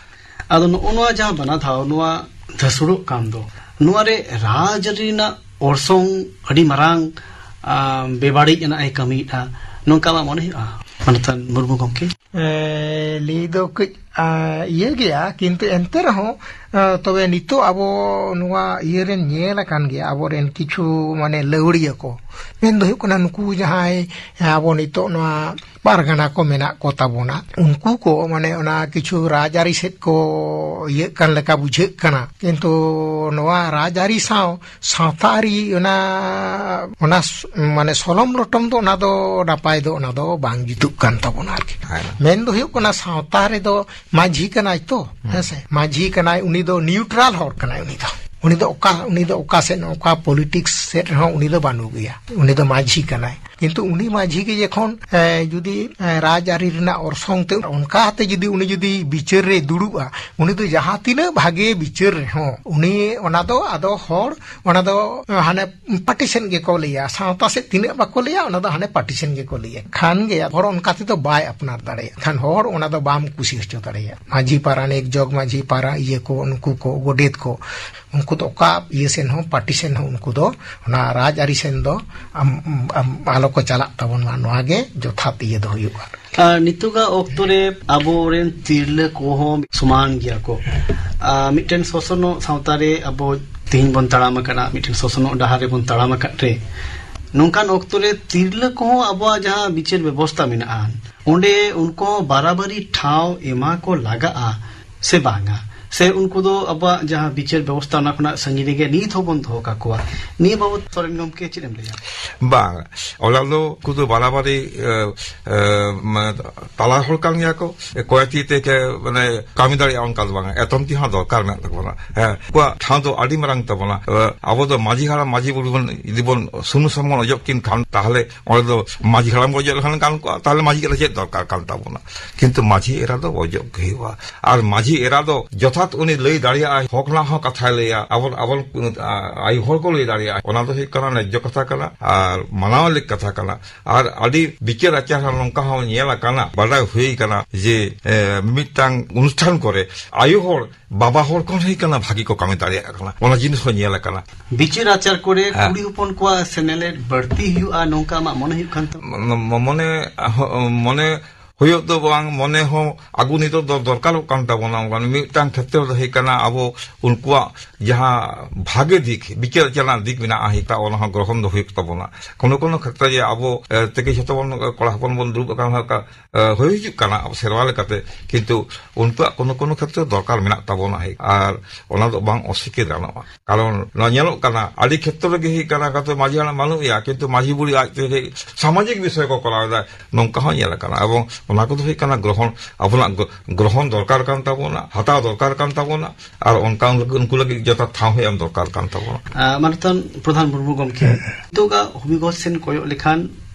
ᱟᱫᱚ ᱱᱚᱜᱼᱚ ᱱᱚᱣᱟ ᱡᱟᱦᱟᱸ ᱵᱟᱱᱟ ᱫᱷᱟᱣ ᱱᱚᱣᱟ ᱫᱷᱟᱹᱥᱩᱲᱚᱜ ᱠᱟᱱ ᱫᱚ, ᱱᱚᱣᱟ ᱨᱮ ᱨᱟᱡᱽᱟᱹᱨᱤ ᱨᱮᱱᱟᱜ ᱚᱨᱥᱚᱝ ᱟᱹᱰᱤ ᱢᱟᱨᱟᱝ, ᱟ, ᱵᱮᱵᱟᱹᱲᱤᱡ ᱟᱱᱟᱜ ᱮ ᱠᱟᱹᱢᱤᱭᱮᱫᱼᱟ, ᱱᱚᱝᱠᱟ ᱟᱢᱟᱜ ᱢᱚᱱᱮ ᱦᱩᱭᱩᱜᱼᱟ, ᱢᱟᱱᱚᱛᱟᱱ ᱢᱩᱨᱢᱩ ᱜᱚᱢᱠᱮ? ᱮ, ᱞᱟᱹᱭ ᱫᱚ ᱠᱟᱹᱡ, ᱟ, ᱤᱭᱟᱹ ᱜᱮᱭᱟ, ᱠᱤᱱᱛᱩ ᱮᱱᱛᱮ ᱨᱮᱦᱚᱸ, ᱟ, ᱛᱚᱵᱮ ᱱᱤᱛᱚᱜ ᱟᱵᱚ ᱱᱚᱣᱟ ᱤᱭᱟᱹ ᱨᱮᱱ ᱧᱮᱞ ᱟᱠᱟᱱ ᱜᱮᱭᱟ, ᱟᱵᱚᱨᱮᱱ ᱠᱤᱪᱷᱩ ᱢᱟᱱᱮ ᱞᱟᱹᱣᱲᱤᱭᱟᱹ ᱠᱚ, ᱢᱮᱱ ᱫᱚ ᱦᱩᱭᱩᱜ ᱠᱟᱱᱟ ᱱᱩᱠᱩ ᱡᱟᱦᱟᱸᱭ ᱟᱵᱚ ᱱᱤᱛᱚᱜ ᱱᱚᱣᱟ ᱯᱟᱨᱜᱟᱱᱟ ᱠᱚ ᱢᱮᱱᱟᱜ ᱠᱚ ᱛᱟᱵᱚᱱᱟ, ᱩᱱᱠᱩ ᱠᱚ ᱢᱟᱱᱮ ᱚᱱᱟ ᱠᱤᱪᱷᱩ ᱨᱟᱡᱽᱟᱹᱨᱤ ᱥᱮᱫ ᱠᱚ ᱤᱭᱟᱹᱜ ᱠᱟᱱ ᱞᱮᱠᱟ ᱵᱩᱡᱷᱟᱹᱜ ᱠᱟᱱᱟ, ᱠᱤᱱᱛᱩ ᱱᱚᱣᱟ ᱨᱟᱡᱽᱟᱹᱨᱤ ᱥᱟᱶ ᱥᱟᱶᱛᱟ ᱟᱹᱨᱤ ᱚᱱᱟ, ᱚᱱᱟ ᱥ-, ᱢᱟᱱᱮ ᱥᱚᱞᱚᱢ ᱞᱚᱴᱚᱢ ᱫᱚ ᱚᱱᱟ ᱫᱚ ᱱᱟᱯᱟᱭ ᱫᱚ ᱚᱱᱟ ᱫᱚ ᱵᱟᱝ ᱡᱩᱛᱩᱜ ᱠᱟᱱ ᱛᱟᱵᱚᱱᱟ ᱟᱨᱠᱤ᱾ ᱦᱮᱸ᱾ ᱢᱮᱱ ᱫᱚ ᱦᱩᱭᱩᱜ ᱠᱟᱱᱟ ᱥᱟᱶᱛᱟ ᱨᱮᱫᱚ ᱢᱟᱹᱡᱷᱤ ᱠᱟᱱᱟᱭ ᱛᱚ, ᱦᱮᱸ᱾ ᱦᱮᱸ ᱥᱮ? ᱢᱟᱹᱡᱷᱤ ᱠᱟᱱᱟᱭ, ᱩᱱᱤ ᱫᱚ ᱱᱤᱭᱩᱴᱨᱟᱞ ᱦᱚᱲ ᱠᱟᱱᱟᱭ, ᱩᱱᱤ ᱫᱚ, ᱩᱱᱤ ᱫᱚ ᱚᱠᱟ, ᱩᱱᱤ ᱫᱚ ᱚᱠᱟ ᱥᱮᱫ, ᱚᱠᱟ ᱯᱚᱞᱤᱴᱤᱠᱥ ᱥᱮᱫ ᱨᱮᱦᱚᱸ ᱩᱱᱤ ᱫᱚ ᱵᱟᱹᱱᱩᱜ ᱜᱮᱭᱟ, ᱩᱱᱤ ᱫᱚ ᱢᱟᱹᱡᱷᱤ ᱠᱟᱱᱟᱭ᱾ ᱠᱤᱱᱛᱩ ᱩᱱᱤ ᱢᱟᱹᱡᱷᱤ ᱜᱮ ᱡᱚᱠᱷᱚᱱ, ᱮ, ᱡᱩᱫᱤ, ᱮ, ᱨᱟᱡᱽᱟᱹᱨᱤ ᱨᱮᱱᱟᱜ ᱚᱨᱥᱚᱝ ᱛᱮ ᱚᱱᱠᱟ ᱠᱟᱛᱮ ᱡᱩᱫᱤ ᱩᱱᱤ ᱡᱩᱫᱤ ᱵᱤᱪᱟᱹᱨ ᱨᱮ ᱫᱩᱲᱩᱵᱼᱟ, ᱩᱱᱤ ᱫᱚ ᱡᱟᱦᱟᱸ ᱛᱤᱱᱟᱹᱜ ᱵᱷᱟᱜᱮ ᱵᱤᱪᱟᱹᱨ ᱨᱮᱦᱚᱸ ᱩᱱᱤ ᱚᱱᱟ ᱫᱚ ᱟᱫᱚ ᱦᱚᱲ ᱚᱱᱟ ᱫᱚ ᱦᱟᱱᱮ ᱯᱟᱴᱤᱥᱮᱱ ᱜᱮᱠᱚ ᱞᱟᱹᱭᱟ, ᱥᱟᱶᱛᱟ ᱥᱮᱫ ᱛᱤᱱᱟᱹᱜ ᱵᱟᱠᱚ ᱞᱟᱹᱭᱟ, ᱚᱱᱟ ᱫᱚ ᱦᱟᱱᱮ ᱯᱟᱴᱤᱥᱮᱱ ᱜᱮᱠᱚ ᱞᱟᱹᱭᱟ᱾ ᱠᱷᱟᱱ ᱜᱮ ᱦᱚᱲ ᱚᱱᱠᱟ ᱛᱮᱫᱚ ᱵᱟᱭ ᱟᱯᱱᱟᱨ ᱫᱟᱲᱮᱭᱟᱜᱼᱟ, ᱠᱷᱟᱱ ᱦᱚᱲ ᱚᱱᱟ ᱫᱚ ᱵᱟᱢ ᱠᱩᱥᱤ ᱦᱚᱪᱚ ᱫᱟᱲᱮᱭᱟᱜᱼᱟ᱾ ᱢᱟᱹᱡᱷᱤ ᱯᱟᱨᱟᱱᱤᱠ, ᱡᱚᱜᱽ ᱢᱟᱹᱡᱷᱤ ᱯᱟᱨᱟ, ᱤᱭᱟᱹ ᱠᱚ, ᱩᱱᱠᱩ ᱠᱚ, ᱜᱚᱰᱮᱛ ᱠᱚ, ᱩᱱᱠᱩ ᱫᱚ ᱚᱠᱟ ᱤᱭᱟᱹ ᱥᱮᱱ ᱦᱚᱸ, ᱯᱟᱴᱤᱥᱮᱱ ᱦᱚᱸ ᱩᱱᱠᱩ ᱫᱚ ᱚᱱᱟ ᱨᱟᱡᱽᱟᱹᱨᱤ ᱥᱮᱱ ᱫᱚ ᱟᱢ, ᱟᱢ, ᱟᱞᱚ ᱠᱚ ᱪᱟᱞᱟᱜ ᱛᱟᱵᱚᱱ ᱢᱟ, ᱱᱚᱣᱟ ᱜᱮ ᱡᱚᱛᱷᱟᱛ ᱤᱭᱟᱹ ᱫᱚ ᱦᱩᱭᱩᱜᱼᱟ᱾ ᱟᱨ ᱱᱤᱛᱚᱜᱟᱜ ᱚᱠᱛᱚ ᱨᱮ ᱟᱵᱚᱨᱮᱱ ᱛᱤᱨᱞᱟᱹ ᱠᱚᱦᱚᱸ ᱥᱚᱢᱟᱱ ᱜᱮᱭᱟ ᱠᱚ᱾ ᱟᱨ ᱢᱤᱫᱴᱮᱱ ᱥᱚᱥᱚᱱᱚᱜ ᱥᱟᱶᱛᱟ ᱨᱮ ᱟᱵᱚ ᱛᱮᱦᱮᱧ ᱵᱚᱱ ᱛᱟᱲᱟᱢ ᱟᱠᱟᱱᱟ, ᱢᱤᱫᱴᱮᱱ ᱥᱚᱥᱚᱱᱚᱜ ᱰᱟᱦᱟᱨ ᱨᱮᱵᱚᱱ ᱛᱟᱲᱟᱢ ᱟᱠᱟᱫ ᱨᱮ, ᱱᱚᱝᱠᱟᱱ ᱚᱠᱛᱚ ᱨᱮ ᱛᱤᱨᱞᱟᱹ ᱠᱚᱦᱚᱸ ᱟᱵᱚᱣᱟᱜ ᱡᱟᱦᱟᱸ ᱵᱤᱪᱟᱹᱨ ᱵᱮᱵᱚᱥᱛᱟ ᱢᱮᱱᱟᱜᱼᱟ, ᱚᱸᱰᱮ ᱩᱱᱠᱩ ᱦᱚᱸ ᱵᱟᱨᱟᱵᱟᱨᱤ ᱴᱷᱟᱶ ᱮᱢᱟ ᱠᱚ ᱞᱟᱜᱟᱜᱼᱟ᱾ ᱥᱮ ᱵᱟᱝᱟ? ᱥᱮ ᱩᱱᱠᱩ ᱫᱚ ᱟᱵᱚᱣᱟᱜ ᱡᱟᱦᱟᱸ ᱵᱤᱪᱟᱹᱨ ᱵᱮᱵᱚᱥᱛᱷᱟ, ᱚᱱᱟ ᱠᱷᱚᱱᱟᱜ ᱥᱟᱺᱜᱤᱧ ᱨᱮᱜᱮ ᱱᱤᱛ ᱦᱚᱸᱵᱚᱱ ᱫᱚᱦᱚ ᱠᱟᱠᱚᱣᱟ? ᱱᱤᱭᱟᱹ ᱵᱟᱵᱚᱛ ᱥᱚᱨᱮᱱ ᱜᱚᱢᱠᱮ ᱪᱮᱫ ᱮᱢ ᱞᱟᱹᱭᱟ? ᱵᱟᱝ, ᱚᱱᱟ ᱫᱚ ᱩᱱᱠᱩ ᱫᱚ ᱵᱟᱨᱟᱵᱟᱨᱤ, ᱮ, ᱮ, ᱢᱟᱱᱮ, ᱛᱟᱞᱟ ᱦᱚᱲ ᱠᱟᱱ ᱜᱮᱭᱟ ᱠᱚ᱾ ᱠᱚᱭᱮ ᱛᱤ ᱛᱮ ᱠᱮ, ᱢᱟᱱᱮ, ᱠᱟᱹᱢᱤ ᱫᱟᱲᱮᱭᱟᱜᱼᱟ, ᱚᱱᱠᱟ ᱫᱚ ᱵᱟᱝᱟ᱾ ᱮᱛᱚᱢ ᱛᱤ ᱦᱚᱸ ᱫᱚᱨᱠᱟᱨ ᱢᱮᱱᱟᱜ ᱛᱟᱵᱚᱱᱟ᱾ ᱦᱮᱸ, ᱩᱱᱠᱩᱣᱟᱜ ᱴᱷᱟᱶ ᱫᱚ ᱟᱹᱰᱤ ᱢᱟᱨᱟᱝ ᱛᱟᱵᱚᱱᱟ᱾ ᱮ, ᱟᱵᱚ ᱫᱚ ᱢᱟᱹᱡᱷᱤ ᱦᱟᱲᱟᱢ, ᱢᱟᱹᱡᱷᱤ ᱵᱩᱲᱦᱤ ᱵᱚᱱ, ᱡᱩᱫᱤ ᱵᱚᱱ ᱥᱩᱱᱩᱢ ᱥᱟᱥᱟᱝ ᱵᱚᱱ ᱚᱡᱚᱜ ᱠᱤᱱ ᱠᱷᱟᱱ, ᱛᱟᱦᱚᱞᱮ ᱚᱸᱰᱮ ᱫᱚ ᱢᱟᱹᱡᱷᱤ ᱦᱟᱲᱟᱢ ᱵᱚᱱ ᱚᱡᱚᱜ ᱞᱮᱠᱷᱟᱱ ᱜᱟᱱ ᱠᱚᱜᱼᱟ, ᱛᱟᱦᱚᱞᱮ ᱢᱟᱹᱡᱷᱤ ᱮᱨᱟ ᱪᱮᱫ ᱫᱚᱨᱠᱟᱨ ᱠᱟᱱ ᱛᱟᱵᱚᱱᱟ? ᱠᱤᱱᱛᱩ ᱢᱟᱹᱡᱷᱤ ᱮᱨᱟ ᱫᱚ ᱚᱡᱚᱜ ᱜᱮ ᱦᱩᱭᱩᱜᱼᱟ᱾ ᱟᱨ ᱢᱟᱹᱡᱷᱤ ᱮᱨᱟ ᱫᱚ ᱡᱚᱛᱷᱟᱛ ᱩᱱᱤ ᱞᱟᱹᱭ ᱫᱟᱲᱮᱭᱟᱜᱼᱟᱭ, ᱦᱚᱠ ᱨᱮᱱᱟᱜ ᱦᱚᱸ ᱠᱟᱛᱷᱟᱭ ᱞᱟᱹᱭᱟ, ᱟᱵᱚ, ᱟᱵᱚ, ᱟ, ᱟᱭᱳ ᱦᱚᱲ ᱠᱚ ᱞᱟᱹᱭ ᱫᱟᱲᱮᱭᱟᱜᱼᱟ, ᱚᱱᱟ ᱫᱚ ᱦᱩᱭᱩᱜ ᱠᱟᱱᱟ ᱱᱮᱡᱡᱚ ᱠᱟᱛᱷᱟ ᱠᱟᱱᱟ ᱟᱨ ᱢᱟᱱᱟᱣ ᱞᱮᱠ ᱠᱟᱛᱷᱟ ᱠᱟᱱᱟ᱾ ᱟᱨ ᱟᱹᱰᱤ ᱵᱤᱪᱟᱹᱨ ᱟᱪᱟᱨ ᱦᱚᱸ ᱱᱚᱝᱠᱟ ᱦᱚᱸ ᱧᱮᱞ ᱟᱠᱟᱱᱟ, ᱵᱟᱰᱟᱭ ᱦᱩᱭ ᱟᱠᱟᱱᱟ ᱡᱮ, ᱮ, ᱢᱤᱢᱤᱫᱴᱟᱝ ᱚᱱᱩᱥᱴᱷᱟᱱ ᱠᱚᱨᱮ ᱟᱭᱳ ᱦᱚᱲ ᱵᱟᱵᱟ ᱦᱚᱲ ᱠᱷᱚᱱ ᱦᱩᱭ ᱠᱟᱱᱟ ᱵᱷᱟᱹᱜᱤ ᱠᱚ ᱠᱟᱹᱢᱤ ᱫᱟᱲᱮᱭᱟᱜ ᱠᱟᱱᱟ, ᱚᱱᱟ ᱡᱤᱱᱤᱥ ᱦᱚᱸ ᱧᱮᱞ ᱟᱠᱟᱱᱟ᱾ ᱵᱤᱪᱟᱹᱨ ᱟᱪᱟᱨ ᱠᱚᱨᱮ ᱦᱮᱸ᱾ ᱠᱩᱲᱤ ᱦᱚᱯᱚᱱ ᱠᱚᱣᱟᱜ ᱥᱮᱱᱮᱞᱮᱫ ᱵᱟᱹᱲᱛᱤ ᱦᱩᱭᱩᱜᱼᱟ, ᱱᱚᱝᱠᱟ ᱟᱢᱟᱜ ᱢᱚᱱᱮ ᱦᱩᱭᱩᱜ ᱠᱟᱱ ᱛᱟᱢᱟ? ᱢᱚ-, ᱢᱚ-, ᱢᱚᱱᱮ, ᱦᱚ-, ᱢᱚᱱᱮ ᱦᱩᱭᱩᱜ ᱫᱚ ᱵᱟᱝ, ᱢᱚᱱᱮ ᱦᱚᱸ ᱟᱹᱜᱩ ᱱᱤᱛᱚᱜ ᱫᱚ ᱫᱚᱨᱠᱟᱨᱚᱜ ᱠᱟᱱ ᱛᱟᱵᱚᱱᱟ᱾ ᱢᱟᱱᱮ ᱢᱤᱫᱴᱟᱝ ᱠᱷᱮᱛᱨᱚ ᱫᱚ ᱦᱩᱭᱩᱜ ᱠᱟᱱᱟ, ᱟᱵᱚ ᱩᱱᱠᱩᱣᱟᱜ ᱡᱟᱦᱟᱸ ᱵᱷᱟᱜᱮ ᱫᱤᱠ, ᱵᱤᱪᱟᱹᱨ ᱟᱪᱟᱨ ᱨᱮᱱᱟᱜ ᱫᱤᱠ ᱢᱮᱱᱟᱜᱼᱟ, ᱦᱩᱭᱩᱜ ᱠᱟᱱᱟ, ᱚᱱᱟ ᱦᱚᱸ ᱜᱨᱚᱦᱚᱱ ᱫᱚ ᱦᱩᱭᱩᱜ ᱛᱟᱵᱚᱱᱟ᱾ ᱠᱳᱱᱳ ᱠᱳᱱᱳ ᱠᱷᱮᱛᱨᱮ ᱡᱮ ᱟᱵᱚ, ᱮ, ᱛᱮᱜᱮ ᱡᱷᱚᱛᱚ ᱵᱚᱱ, ᱠᱚᱲᱟ ᱦᱚᱯᱚᱱ ᱵᱚᱱ ᱫᱩᱲᱩᱵ ᱟᱠᱟᱱ ᱦᱚᱸ ᱠᱟ-, ᱮ, ᱦᱩᱭ ᱦᱤᱡᱩᱜ ᱠᱟᱱᱟ ᱟᱵᱚ ᱥᱮᱨᱣᱟ ᱞᱮᱠᱟᱛᱮ, ᱠᱤᱱᱛᱩ ᱩᱱᱠᱩᱣᱟᱜ ᱠᱳᱱᱳ ᱠᱳᱱᱳ ᱠᱷᱮᱛᱨᱮ ᱫᱚᱨᱠᱟᱨ ᱢᱮᱱᱟᱜ ᱛᱟᱵᱚᱱᱟ, ᱟᱨ ᱚᱱᱟ ᱫᱚ ᱵᱟᱝ ᱚᱥᱤᱠᱟᱹᱨ ᱜᱟᱱᱚᱜᱼᱟ᱾ ᱠᱟᱨᱚᱱ ᱱᱚᱣᱟ ᱧᱮᱞᱚᱜ ᱠᱟᱱᱟ, ᱟᱹᱰᱤ ᱠᱷᱮᱛᱨᱚ ᱨᱮᱜᱮ ᱦᱩᱭᱩᱜ ᱠᱟᱱᱟ, ᱠᱟᱛᱮ ᱢᱟᱹᱡᱷᱤ ᱦᱟᱲᱟᱢ ᱵᱟᱹᱱᱩᱜ ᱮᱭᱟ, ᱠᱤᱱᱛᱩ ᱢᱟᱹᱡᱷᱤ ᱵᱩᱲᱦᱤ ᱟᱡ ᱛᱮᱜᱮ ᱥᱟᱢᱟᱡᱤᱠ ᱵᱤᱥᱚᱭ ᱠᱚ ᱠᱚᱨᱟᱣ ᱮᱫᱟ, ᱱᱚᱝᱠᱟ ᱦᱚᱸ ᱧᱮᱞ ᱟᱠᱟᱱᱟ᱾ ᱮᱵᱚᱝ ᱚᱱᱟ ᱠᱚᱫᱚ ᱦᱩᱭᱩᱜ ᱠᱟᱱᱟ ᱜᱨᱚᱦᱚᱱ, ᱟᱵᱚᱱᱟᱜ ᱜᱨᱚ-, ᱜᱨᱚᱦᱚᱱ ᱫᱚᱨᱠᱟᱨ ᱠᱟᱱ ᱛᱟᱵᱚᱱᱟ, ᱦᱟᱛᱟᱣ ᱫᱚᱨᱠᱟᱨ ᱠᱟᱱ ᱛᱟᱵᱚᱱᱟ, ᱟᱨ ᱚᱱᱠᱟ ᱩᱱᱠᱩ ᱞᱟᱹᱜᱤᱫ ᱡᱚᱛᱷᱟᱛ ᱴᱷᱟᱶ ᱦᱚᱸ ᱮᱢ ᱫᱚᱨᱠᱟᱨ ᱠᱟᱱ ᱛᱟᱵᱚᱱᱟ᱾ ᱟᱨ ᱢᱟᱱᱚᱛᱟᱱ ᱯᱨᱚᱫᱷᱟᱱ ᱢᱩᱨᱢᱩ ᱜᱚᱢᱠᱮ, ᱱᱤᱛᱚᱜᱟᱜ ᱦᱚᱵᱤᱜᱚᱛ ᱥᱮᱱ ᱠᱚᱭᱚᱜ ᱞᱮᱠᱷᱟᱱ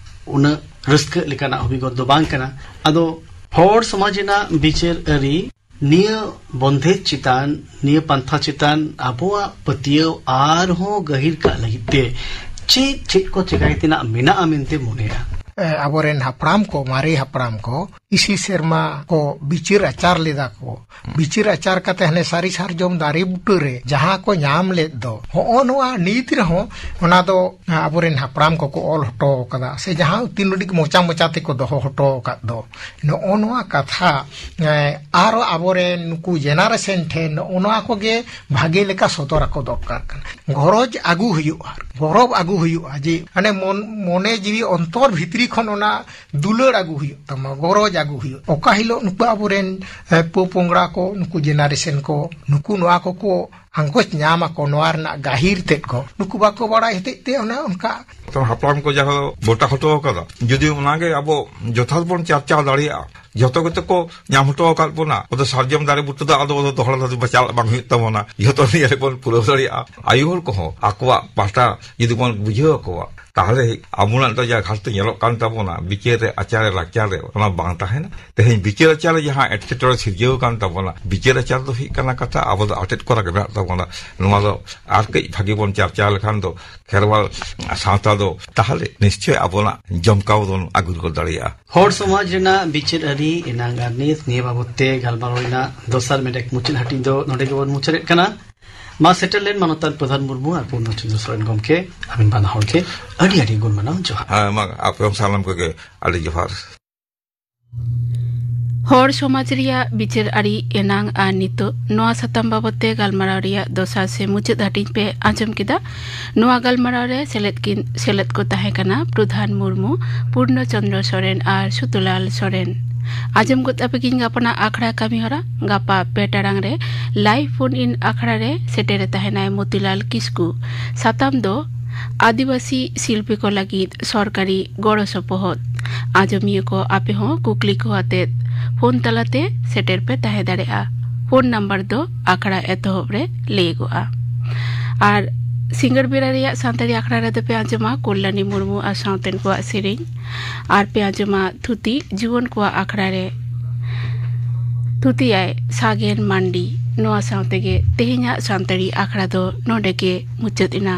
ᱩᱱᱟᱹᱜ ᱨᱟᱹᱥᱠᱟᱹᱜ ᱞᱮᱠᱟᱱᱟᱜ ᱦᱚᱵᱤᱜᱚᱛ ᱫᱚ ᱵᱟᱝ ᱠᱟᱱᱟ᱾ ᱟᱫᱚ ᱦᱚᱲ ᱥᱚᱢᱟᱡᱽ ᱨᱮᱱᱟᱜ ᱵᱤᱪᱟᱹᱨ ᱟᱹᱨᱤ ᱱᱤᱭᱟᱹ ᱵᱚᱱᱫᱷᱮᱡᱽ ᱪᱮᱛᱟᱱ, ᱱᱤᱭᱟᱹ ᱯᱟᱱᱛᱷᱟ ᱪᱮᱛᱟᱱ ᱟᱵᱚᱣᱟᱜ ᱯᱟᱹᱛᱭᱟᱹᱣ ᱟᱨᱦᱚᱸ ᱜᱟᱹᱦᱤᱨ ᱠᱟᱜ ᱞᱟᱹᱜᱤᱫ ᱛᱮ ᱪᱮᱫ ᱪᱮᱫ ᱠᱚ ᱪᱮᱠᱟᱭ ᱛᱮᱱᱟᱜ ᱢᱮᱱᱟᱜᱼᱟ ᱢᱮᱱᱛᱮ ᱢᱚᱱᱮᱭᱟ? ᱮ, ᱟᱵᱚᱨᱮᱱ ᱦᱟᱯᱲᱟᱢ ᱠᱚ, ᱢᱟᱨᱮ ᱦᱟᱯᱲᱟᱢ ᱠᱚ ᱤᱥᱤ ᱥᱮᱨᱢᱟ ᱠᱚ ᱵᱤᱪᱟᱹᱨ ᱟᱪᱟᱨ ᱞᱮᱫᱟ ᱠᱚ᱾ ᱵᱤᱪᱟᱹᱨ ᱟᱪᱟᱨ ᱠᱟᱛᱮ ᱦᱟᱱᱮ ᱥᱟᱹᱨᱤ ᱥᱟᱨᱡᱚᱢ ᱫᱟᱨᱮ ᱵᱩᱴᱟᱹ ᱨᱮ ᱡᱟᱦᱟᱸ ᱠᱚ ᱧᱟᱢ ᱞᱮᱫ ᱫᱚ, ᱦᱚᱸᱜᱼᱚ ᱱᱚᱣᱟ ᱱᱤᱛ ᱨᱮᱦᱚᱸ ᱚᱱᱟ ᱫᱚ ᱟᱵᱚᱨᱮᱱ ᱦᱟᱯᱲᱟᱢ ᱠᱚᱠᱚ ᱚᱞ ᱦᱚᱴᱚ ᱠᱟᱫᱟ, ᱥᱮ ᱡᱟᱦᱟᱸ ᱛᱤᱱ ᱩᱰᱤᱡ ᱢᱚᱪᱟ ᱢᱚᱪᱟ ᱛᱮᱠᱚ ᱫᱚᱦᱚ ᱦᱚᱴᱚ ᱟᱠᱟᱫ ᱫᱚ, ᱱᱚᱜᱼᱚ ᱱᱚᱣᱟ ᱠᱟᱛᱷᱟ, ᱮ, ᱟᱨᱚ ᱟᱵᱚᱨᱮᱱ ᱱᱩᱠᱩ ᱡᱮᱱᱟᱨᱮᱥᱚᱱ ᱴᱷᱮᱱ ᱱᱚᱜᱼᱚ ᱱᱚᱣᱟ ᱠᱚᱜᱮ ᱵᱷᱟᱜᱮ ᱞᱮᱠᱟ ᱥᱚᱫᱚᱨ ᱟᱠᱚ ᱫᱚᱨᱠᱟᱨ ᱠᱟᱱᱟ᱾ ᱜᱚᱨᱚᱡᱽ ᱟᱹᱜᱩ ᱦᱩᱭᱩᱜᱼᱟ, ᱜᱚᱨᱚᱵᱽ ᱟᱹᱜᱩ ᱦᱩᱭᱩᱜᱼᱟ ᱡᱮ ᱦᱟᱱᱮ ᱢᱚᱱ-, ᱢᱚᱱᱮ ᱡᱤᱣᱤ ᱚᱱᱛᱚᱨ ᱵᱷᱤᱛᱨᱤ ᱠᱷᱚᱱ ᱚᱱᱟ ᱫᱩᱞᱟᱹᱲ ᱟᱹᱜᱩ ᱦᱩᱭᱩᱜ ᱛᱟᱢᱟ, ᱜᱚᱨᱚᱡᱽ ᱟᱹᱜᱩ ᱦᱩᱭᱩᱜ᱾ ᱚᱠᱟ ᱦᱤᱞᱳᱜ ᱱᱩᱠᱩ ᱟᱵᱚᱨᱮᱱ, ᱮ, ᱯᱚ ᱯᱚᱝᱲᱟ ᱠᱚ, ᱱᱩᱠᱩ ᱡᱮᱱᱟᱨᱮᱥᱚᱱ ᱠᱚ, ᱱᱩᱠᱩ ᱱᱚᱣᱟ ᱠᱚᱠᱚ ᱟᱸᱜᱚᱪ ᱧᱟᱢ ᱟᱠᱚ, ᱱᱚᱣᱟ ᱨᱮᱱᱟᱜ ᱜᱟᱹᱦᱤᱨ ᱛᱮᱫ ᱠᱚ, ᱱᱩᱠᱩ ᱵᱟᱠᱚ ᱵᱟᱲᱟᱭ ᱦᱚᱛᱮᱡ ᱛᱮ ᱚᱱᱮ ᱚᱱᱠᱟ᱾ ᱛᱚ ᱦᱟᱯᱲᱟᱢ ᱠᱚ ᱡᱟᱦᱟᱸ ᱵᱚᱴᱟ ᱦᱚᱴᱚ ᱟᱠᱟᱫᱟ, ᱡᱩᱫᱤ ᱚᱱᱟᱜᱮ ᱟᱵᱚ ᱡᱚᱛᱷᱟᱛ ᱵᱚᱱ ᱪᱟᱨᱪᱟᱣ ᱫᱟᱲᱮᱭᱟᱜᱼᱟ, ᱡᱚᱛᱚ ᱜᱮᱛᱚ ᱠᱚ ᱧᱟᱢ ᱦᱚᱴᱚ ᱟᱠᱟᱫ ᱵᱚᱱᱟ᱾ ᱟᱫᱚ ᱥᱟᱨᱡᱚᱢ ᱫᱟᱨᱮ ᱵᱩᱴᱟᱹ ᱫᱚ ᱟᱫᱚ ᱫᱚᱦᱲᱟ ᱫᱚ ᱵᱟᱪᱟᱞᱟᱜ ᱵᱟᱝ ᱦᱩᱭᱩᱜ ᱛᱟᱵᱚᱱᱟ, ᱡᱚᱛᱚ ᱱᱤᱭᱟᱹ ᱨᱮᱵᱚᱱ ᱯᱩᱨᱟᱹᱣ ᱫᱟᱲᱮᱭᱟᱜᱼᱟ᱾ ᱟᱭᱳ ᱦᱚᱲ ᱠᱚᱦᱚᱸ ᱟᱠᱚᱣᱟᱜ ᱯᱟᱦᱴᱟ ᱡᱩᱫᱤ ᱵᱚᱱ ᱵᱩᱡᱷᱟᱹᱣ ᱟᱠᱚᱣᱟ, ᱛᱟᱦᱚᱞᱮ ᱟᱵᱚᱱᱟᱜ ᱫᱚ ᱡᱟ ᱜᱷᱟᱴᱛᱤ ᱧᱮᱞᱚᱜ ᱠᱟᱱ ᱛᱟᱵᱚᱱᱟ ᱵᱤᱪᱟᱹᱨ ᱨᱮ, ᱟᱪᱟᱨ ᱨᱮ, ᱞᱟᱠᱪᱟᱨ ᱨᱮ, ᱚᱱᱟ ᱵᱟᱝ ᱛᱟᱦᱮᱱᱟ᱾ ᱛᱮᱦᱮᱧ ᱵᱤᱪᱟᱹᱨ ᱟᱪᱟᱨ ᱨᱮ ᱡᱟᱦᱟᱸ ᱮᱴᱠᱮᱴᱚᱬᱮ ᱥᱤᱨᱡᱟᱹᱣ ᱟᱠᱟᱱ ᱛᱟᱵᱚᱱᱟ, ᱵᱤᱪᱟᱹᱨ ᱟᱪᱟᱨ ᱫᱚ ᱦᱩᱭᱩᱜ ᱠᱟᱱᱟ ᱠᱟᱛᱷᱟ, ᱟᱵᱚ ᱫᱚ ᱟᱴᱮᱫ ᱠᱚᱨᱟ ᱜᱮ ᱢᱮᱱᱟᱜ ᱛᱟᱵᱚᱱᱟ᱾ ᱱᱚᱣᱟ ᱫᱚ ᱟᱨ ᱠᱟᱹᱡ ᱵᱷᱟᱜᱮ ᱵᱚᱱ ᱪᱟᱨᱪᱟ ᱞᱮᱠᱷᱟᱱ ᱫᱚ ᱠᱷᱮᱨᱣᱟᱞ ᱥᱟᱶᱛᱟ ᱫᱚ ᱛᱟᱦᱚᱞᱮ ᱱᱤᱥᱪᱚᱭ ᱟᱵᱚᱱᱟᱜ ᱡᱚᱢᱠᱟᱣ ᱵᱚᱱ ᱟᱹᱜᱩ ᱨᱩᱣᱟᱹᱲ ᱫᱟᱲᱮᱭᱟᱜᱼᱟ᱾ ᱦᱚᱲ ᱥᱚᱢᱟᱡᱽ ᱨᱮᱱᱟᱜ ᱵᱤᱪᱟᱹᱨ ᱟᱹᱨᱤ ᱮᱱᱟᱝ ᱟᱨ ᱱᱤᱛ ᱱᱤᱭᱟᱹ ᱵᱟᱵᱚᱛ ᱛᱮ ᱜᱟᱞᱢᱟᱨᱟᱣ ᱨᱮᱱᱟᱜ ᱫᱚᱥᱟᱨ ᱢᱮᱰᱮᱠ ᱢᱩᱪᱟᱹᱫ ᱦᱟᱹᱴᱤᱧ ᱫᱚ ᱱᱚᱰᱮ ᱜᱮᱵᱚᱱ ᱢᱩᱪᱟᱹᱫᱮᱫ ᱠᱟᱱᱟ᱾ ᱢᱟ ᱥᱮᱴᱮᱨ ᱞᱮᱱ ᱢᱟᱱᱚᱛᱟᱱ ᱯᱨᱚᱫᱷᱟᱱ ᱢᱩᱨᱢᱩ ᱟᱨ ᱯᱩᱨᱱᱚ ᱪᱚᱸᱫᱽᱨᱚ ᱥᱚᱨᱮᱱ ᱜᱚᱢᱠᱮ, ᱟᱹᱵᱤᱱ ᱵᱟᱱᱟ ᱦᱚᱲ ᱜᱮ ᱟᱹᱰᱤ ᱟᱹᱰᱤ ᱜᱩᱱ ᱢᱟᱱᱟᱣ ᱡᱚᱦᱟᱨ᱾ ᱦᱮᱸ, ᱢᱟ ᱟᱯᱮ ᱦᱚᱸ ᱥᱟᱱᱟᱢ ᱠᱚᱜᱮ ᱟᱹᱰᱤ ᱡᱚᱦᱟᱨ᱾ ᱦᱚᱲ ᱥᱚᱢᱟᱡᱽ ᱨᱮᱭᱟᱜ ᱵᱤᱪᱟᱹᱨ ᱟᱹᱨᱤ ᱮᱱᱟᱝ ᱟᱨ ᱱᱤᱛᱚᱜ ᱱᱚᱣᱟ ᱥᱟᱛᱟᱢ ᱵᱟᱵᱚᱛ ᱛᱮ ᱜᱟᱞᱢᱟᱨᱟᱣ ᱨᱮᱭᱟᱜ ᱫᱚᱥᱟᱨ ᱥᱮ ᱢᱩᱪᱟᱹᱫ ᱦᱟᱹᱴᱤᱧ ᱯᱮ ᱟᱸᱡᱚᱢ ᱠᱮᱫᱟ᱾ ᱱᱚᱣᱟ ᱜᱟᱞᱢᱟᱨᱟᱣ ᱨᱮ ᱥᱮᱞᱮᱫ ᱠᱤᱱ, ᱥᱮᱞᱮᱫ ᱠᱚ ᱛᱟᱦᱮᱸ ᱠᱟᱱᱟ ᱯᱨᱚᱫᱷᱟᱱ ᱢᱩᱨᱢᱩ, ᱯᱩᱨᱱᱚ ᱪᱚᱸᱫᱽᱨᱚ ᱥᱚᱨᱮᱱ ᱟᱨ ᱥᱩᱛᱩᱞᱟᱞ ᱥᱚᱨᱮᱱ᱾ ᱟᱸᱡᱚᱢ ᱜᱚᱫ ᱟᱯᱮ ᱜᱤᱧ ᱜᱟᱯᱟᱱᱟᱜ ᱟᱠᱷᱲᱟ ᱠᱟᱹᱢᱤ ᱦᱚᱨᱟ᱾ ᱜᱟᱯᱟ ᱯᱮ ᱴᱟᱲᱟᱝ ᱨᱮ ᱞᱟᱭᱤᱵᱷ ᱯᱷᱳᱱ ᱤᱱ ᱟᱠᱷᱲᱟ ᱨᱮ ᱥᱮᱴᱮᱨᱮ ᱛᱟᱦᱮᱱᱟᱭ ᱢᱚᱛᱤᱞᱟᱞ ᱠᱤᱥᱠᱩ᱾ ᱥᱟᱛᱟᱢ ᱫᱚ ᱟᱹᱫᱤᱵᱟᱹᱥᱤ ᱥᱤᱞᱯᱤ ᱠᱚ ᱞᱟᱹᱜᱤᱫ ᱥᱚᱨᱠᱟᱨᱤ ᱜᱚᱲᱚ ᱥᱚᱯᱚᱦᱚᱫ᱾ ᱟᱸᱡᱚᱢᱤᱭᱟᱹ ᱠᱚ, ᱟᱯᱮ ᱦᱚᱸ ᱠᱩᱠᱞᱤ ᱠᱚ ᱟᱛᱮᱫ ᱯᱷᱳᱱ ᱛᱟᱞᱟᱛᱮ ᱥᱮᱴᱮᱨ ᱯᱮ ᱛᱟᱦᱮᱸ ᱫᱟᱲᱮᱭᱟᱜᱼᱟ᱾ ᱯᱷᱳᱱ ᱱᱟᱢᱵᱟᱨ ᱫᱚ ᱟᱠᱷᱲᱟ ᱮᱛᱚᱦᱚᱵ ᱨᱮ ᱞᱟᱹᱭᱟᱹᱜᱚᱜᱼᱟ᱾ ᱟᱨ ᱥᱤᱸᱜᱟᱹᱲ ᱵᱮᱲᱟ ᱨᱮᱭᱟᱜ ᱥᱟᱱᱛᱟᱲᱤ ᱟᱠᱷᱲᱟ ᱨᱮᱫᱚ ᱯᱮ ᱟᱸᱡᱚᱢᱟ ᱠᱚᱞᱞᱟᱱᱤ ᱢᱩᱨᱢᱩ ᱟᱨ ᱥᱟᱶᱛᱮᱱ ᱠᱚᱣᱟᱜ ᱥᱮᱨᱮᱧ, ᱟᱨ ᱯᱮ ᱟᱸᱡᱚᱢᱟ ᱛᱷᱩᱛᱤ ᱡᱩᱣᱟᱹᱱ ᱠᱚᱣᱟᱜ ᱟᱠᱷᱲᱟ ᱨᱮ᱾ ᱛᱷᱩᱛᱤᱭᱟᱭ ᱥᱟᱜᱮᱱ ᱢᱟᱱᱰᱤ᱾ ᱱᱚᱣᱟ ᱥᱟᱶ ᱛᱮᱜᱮ ᱛᱮᱦᱮᱧᱟᱜ ᱥᱟᱱᱛᱟᱲᱤ ᱟᱠᱷᱲᱟ ᱫᱚ ᱱᱚᱰᱮ ᱜᱮ ᱢᱩᱪᱟᱹᱫ ᱮᱱᱟ᱾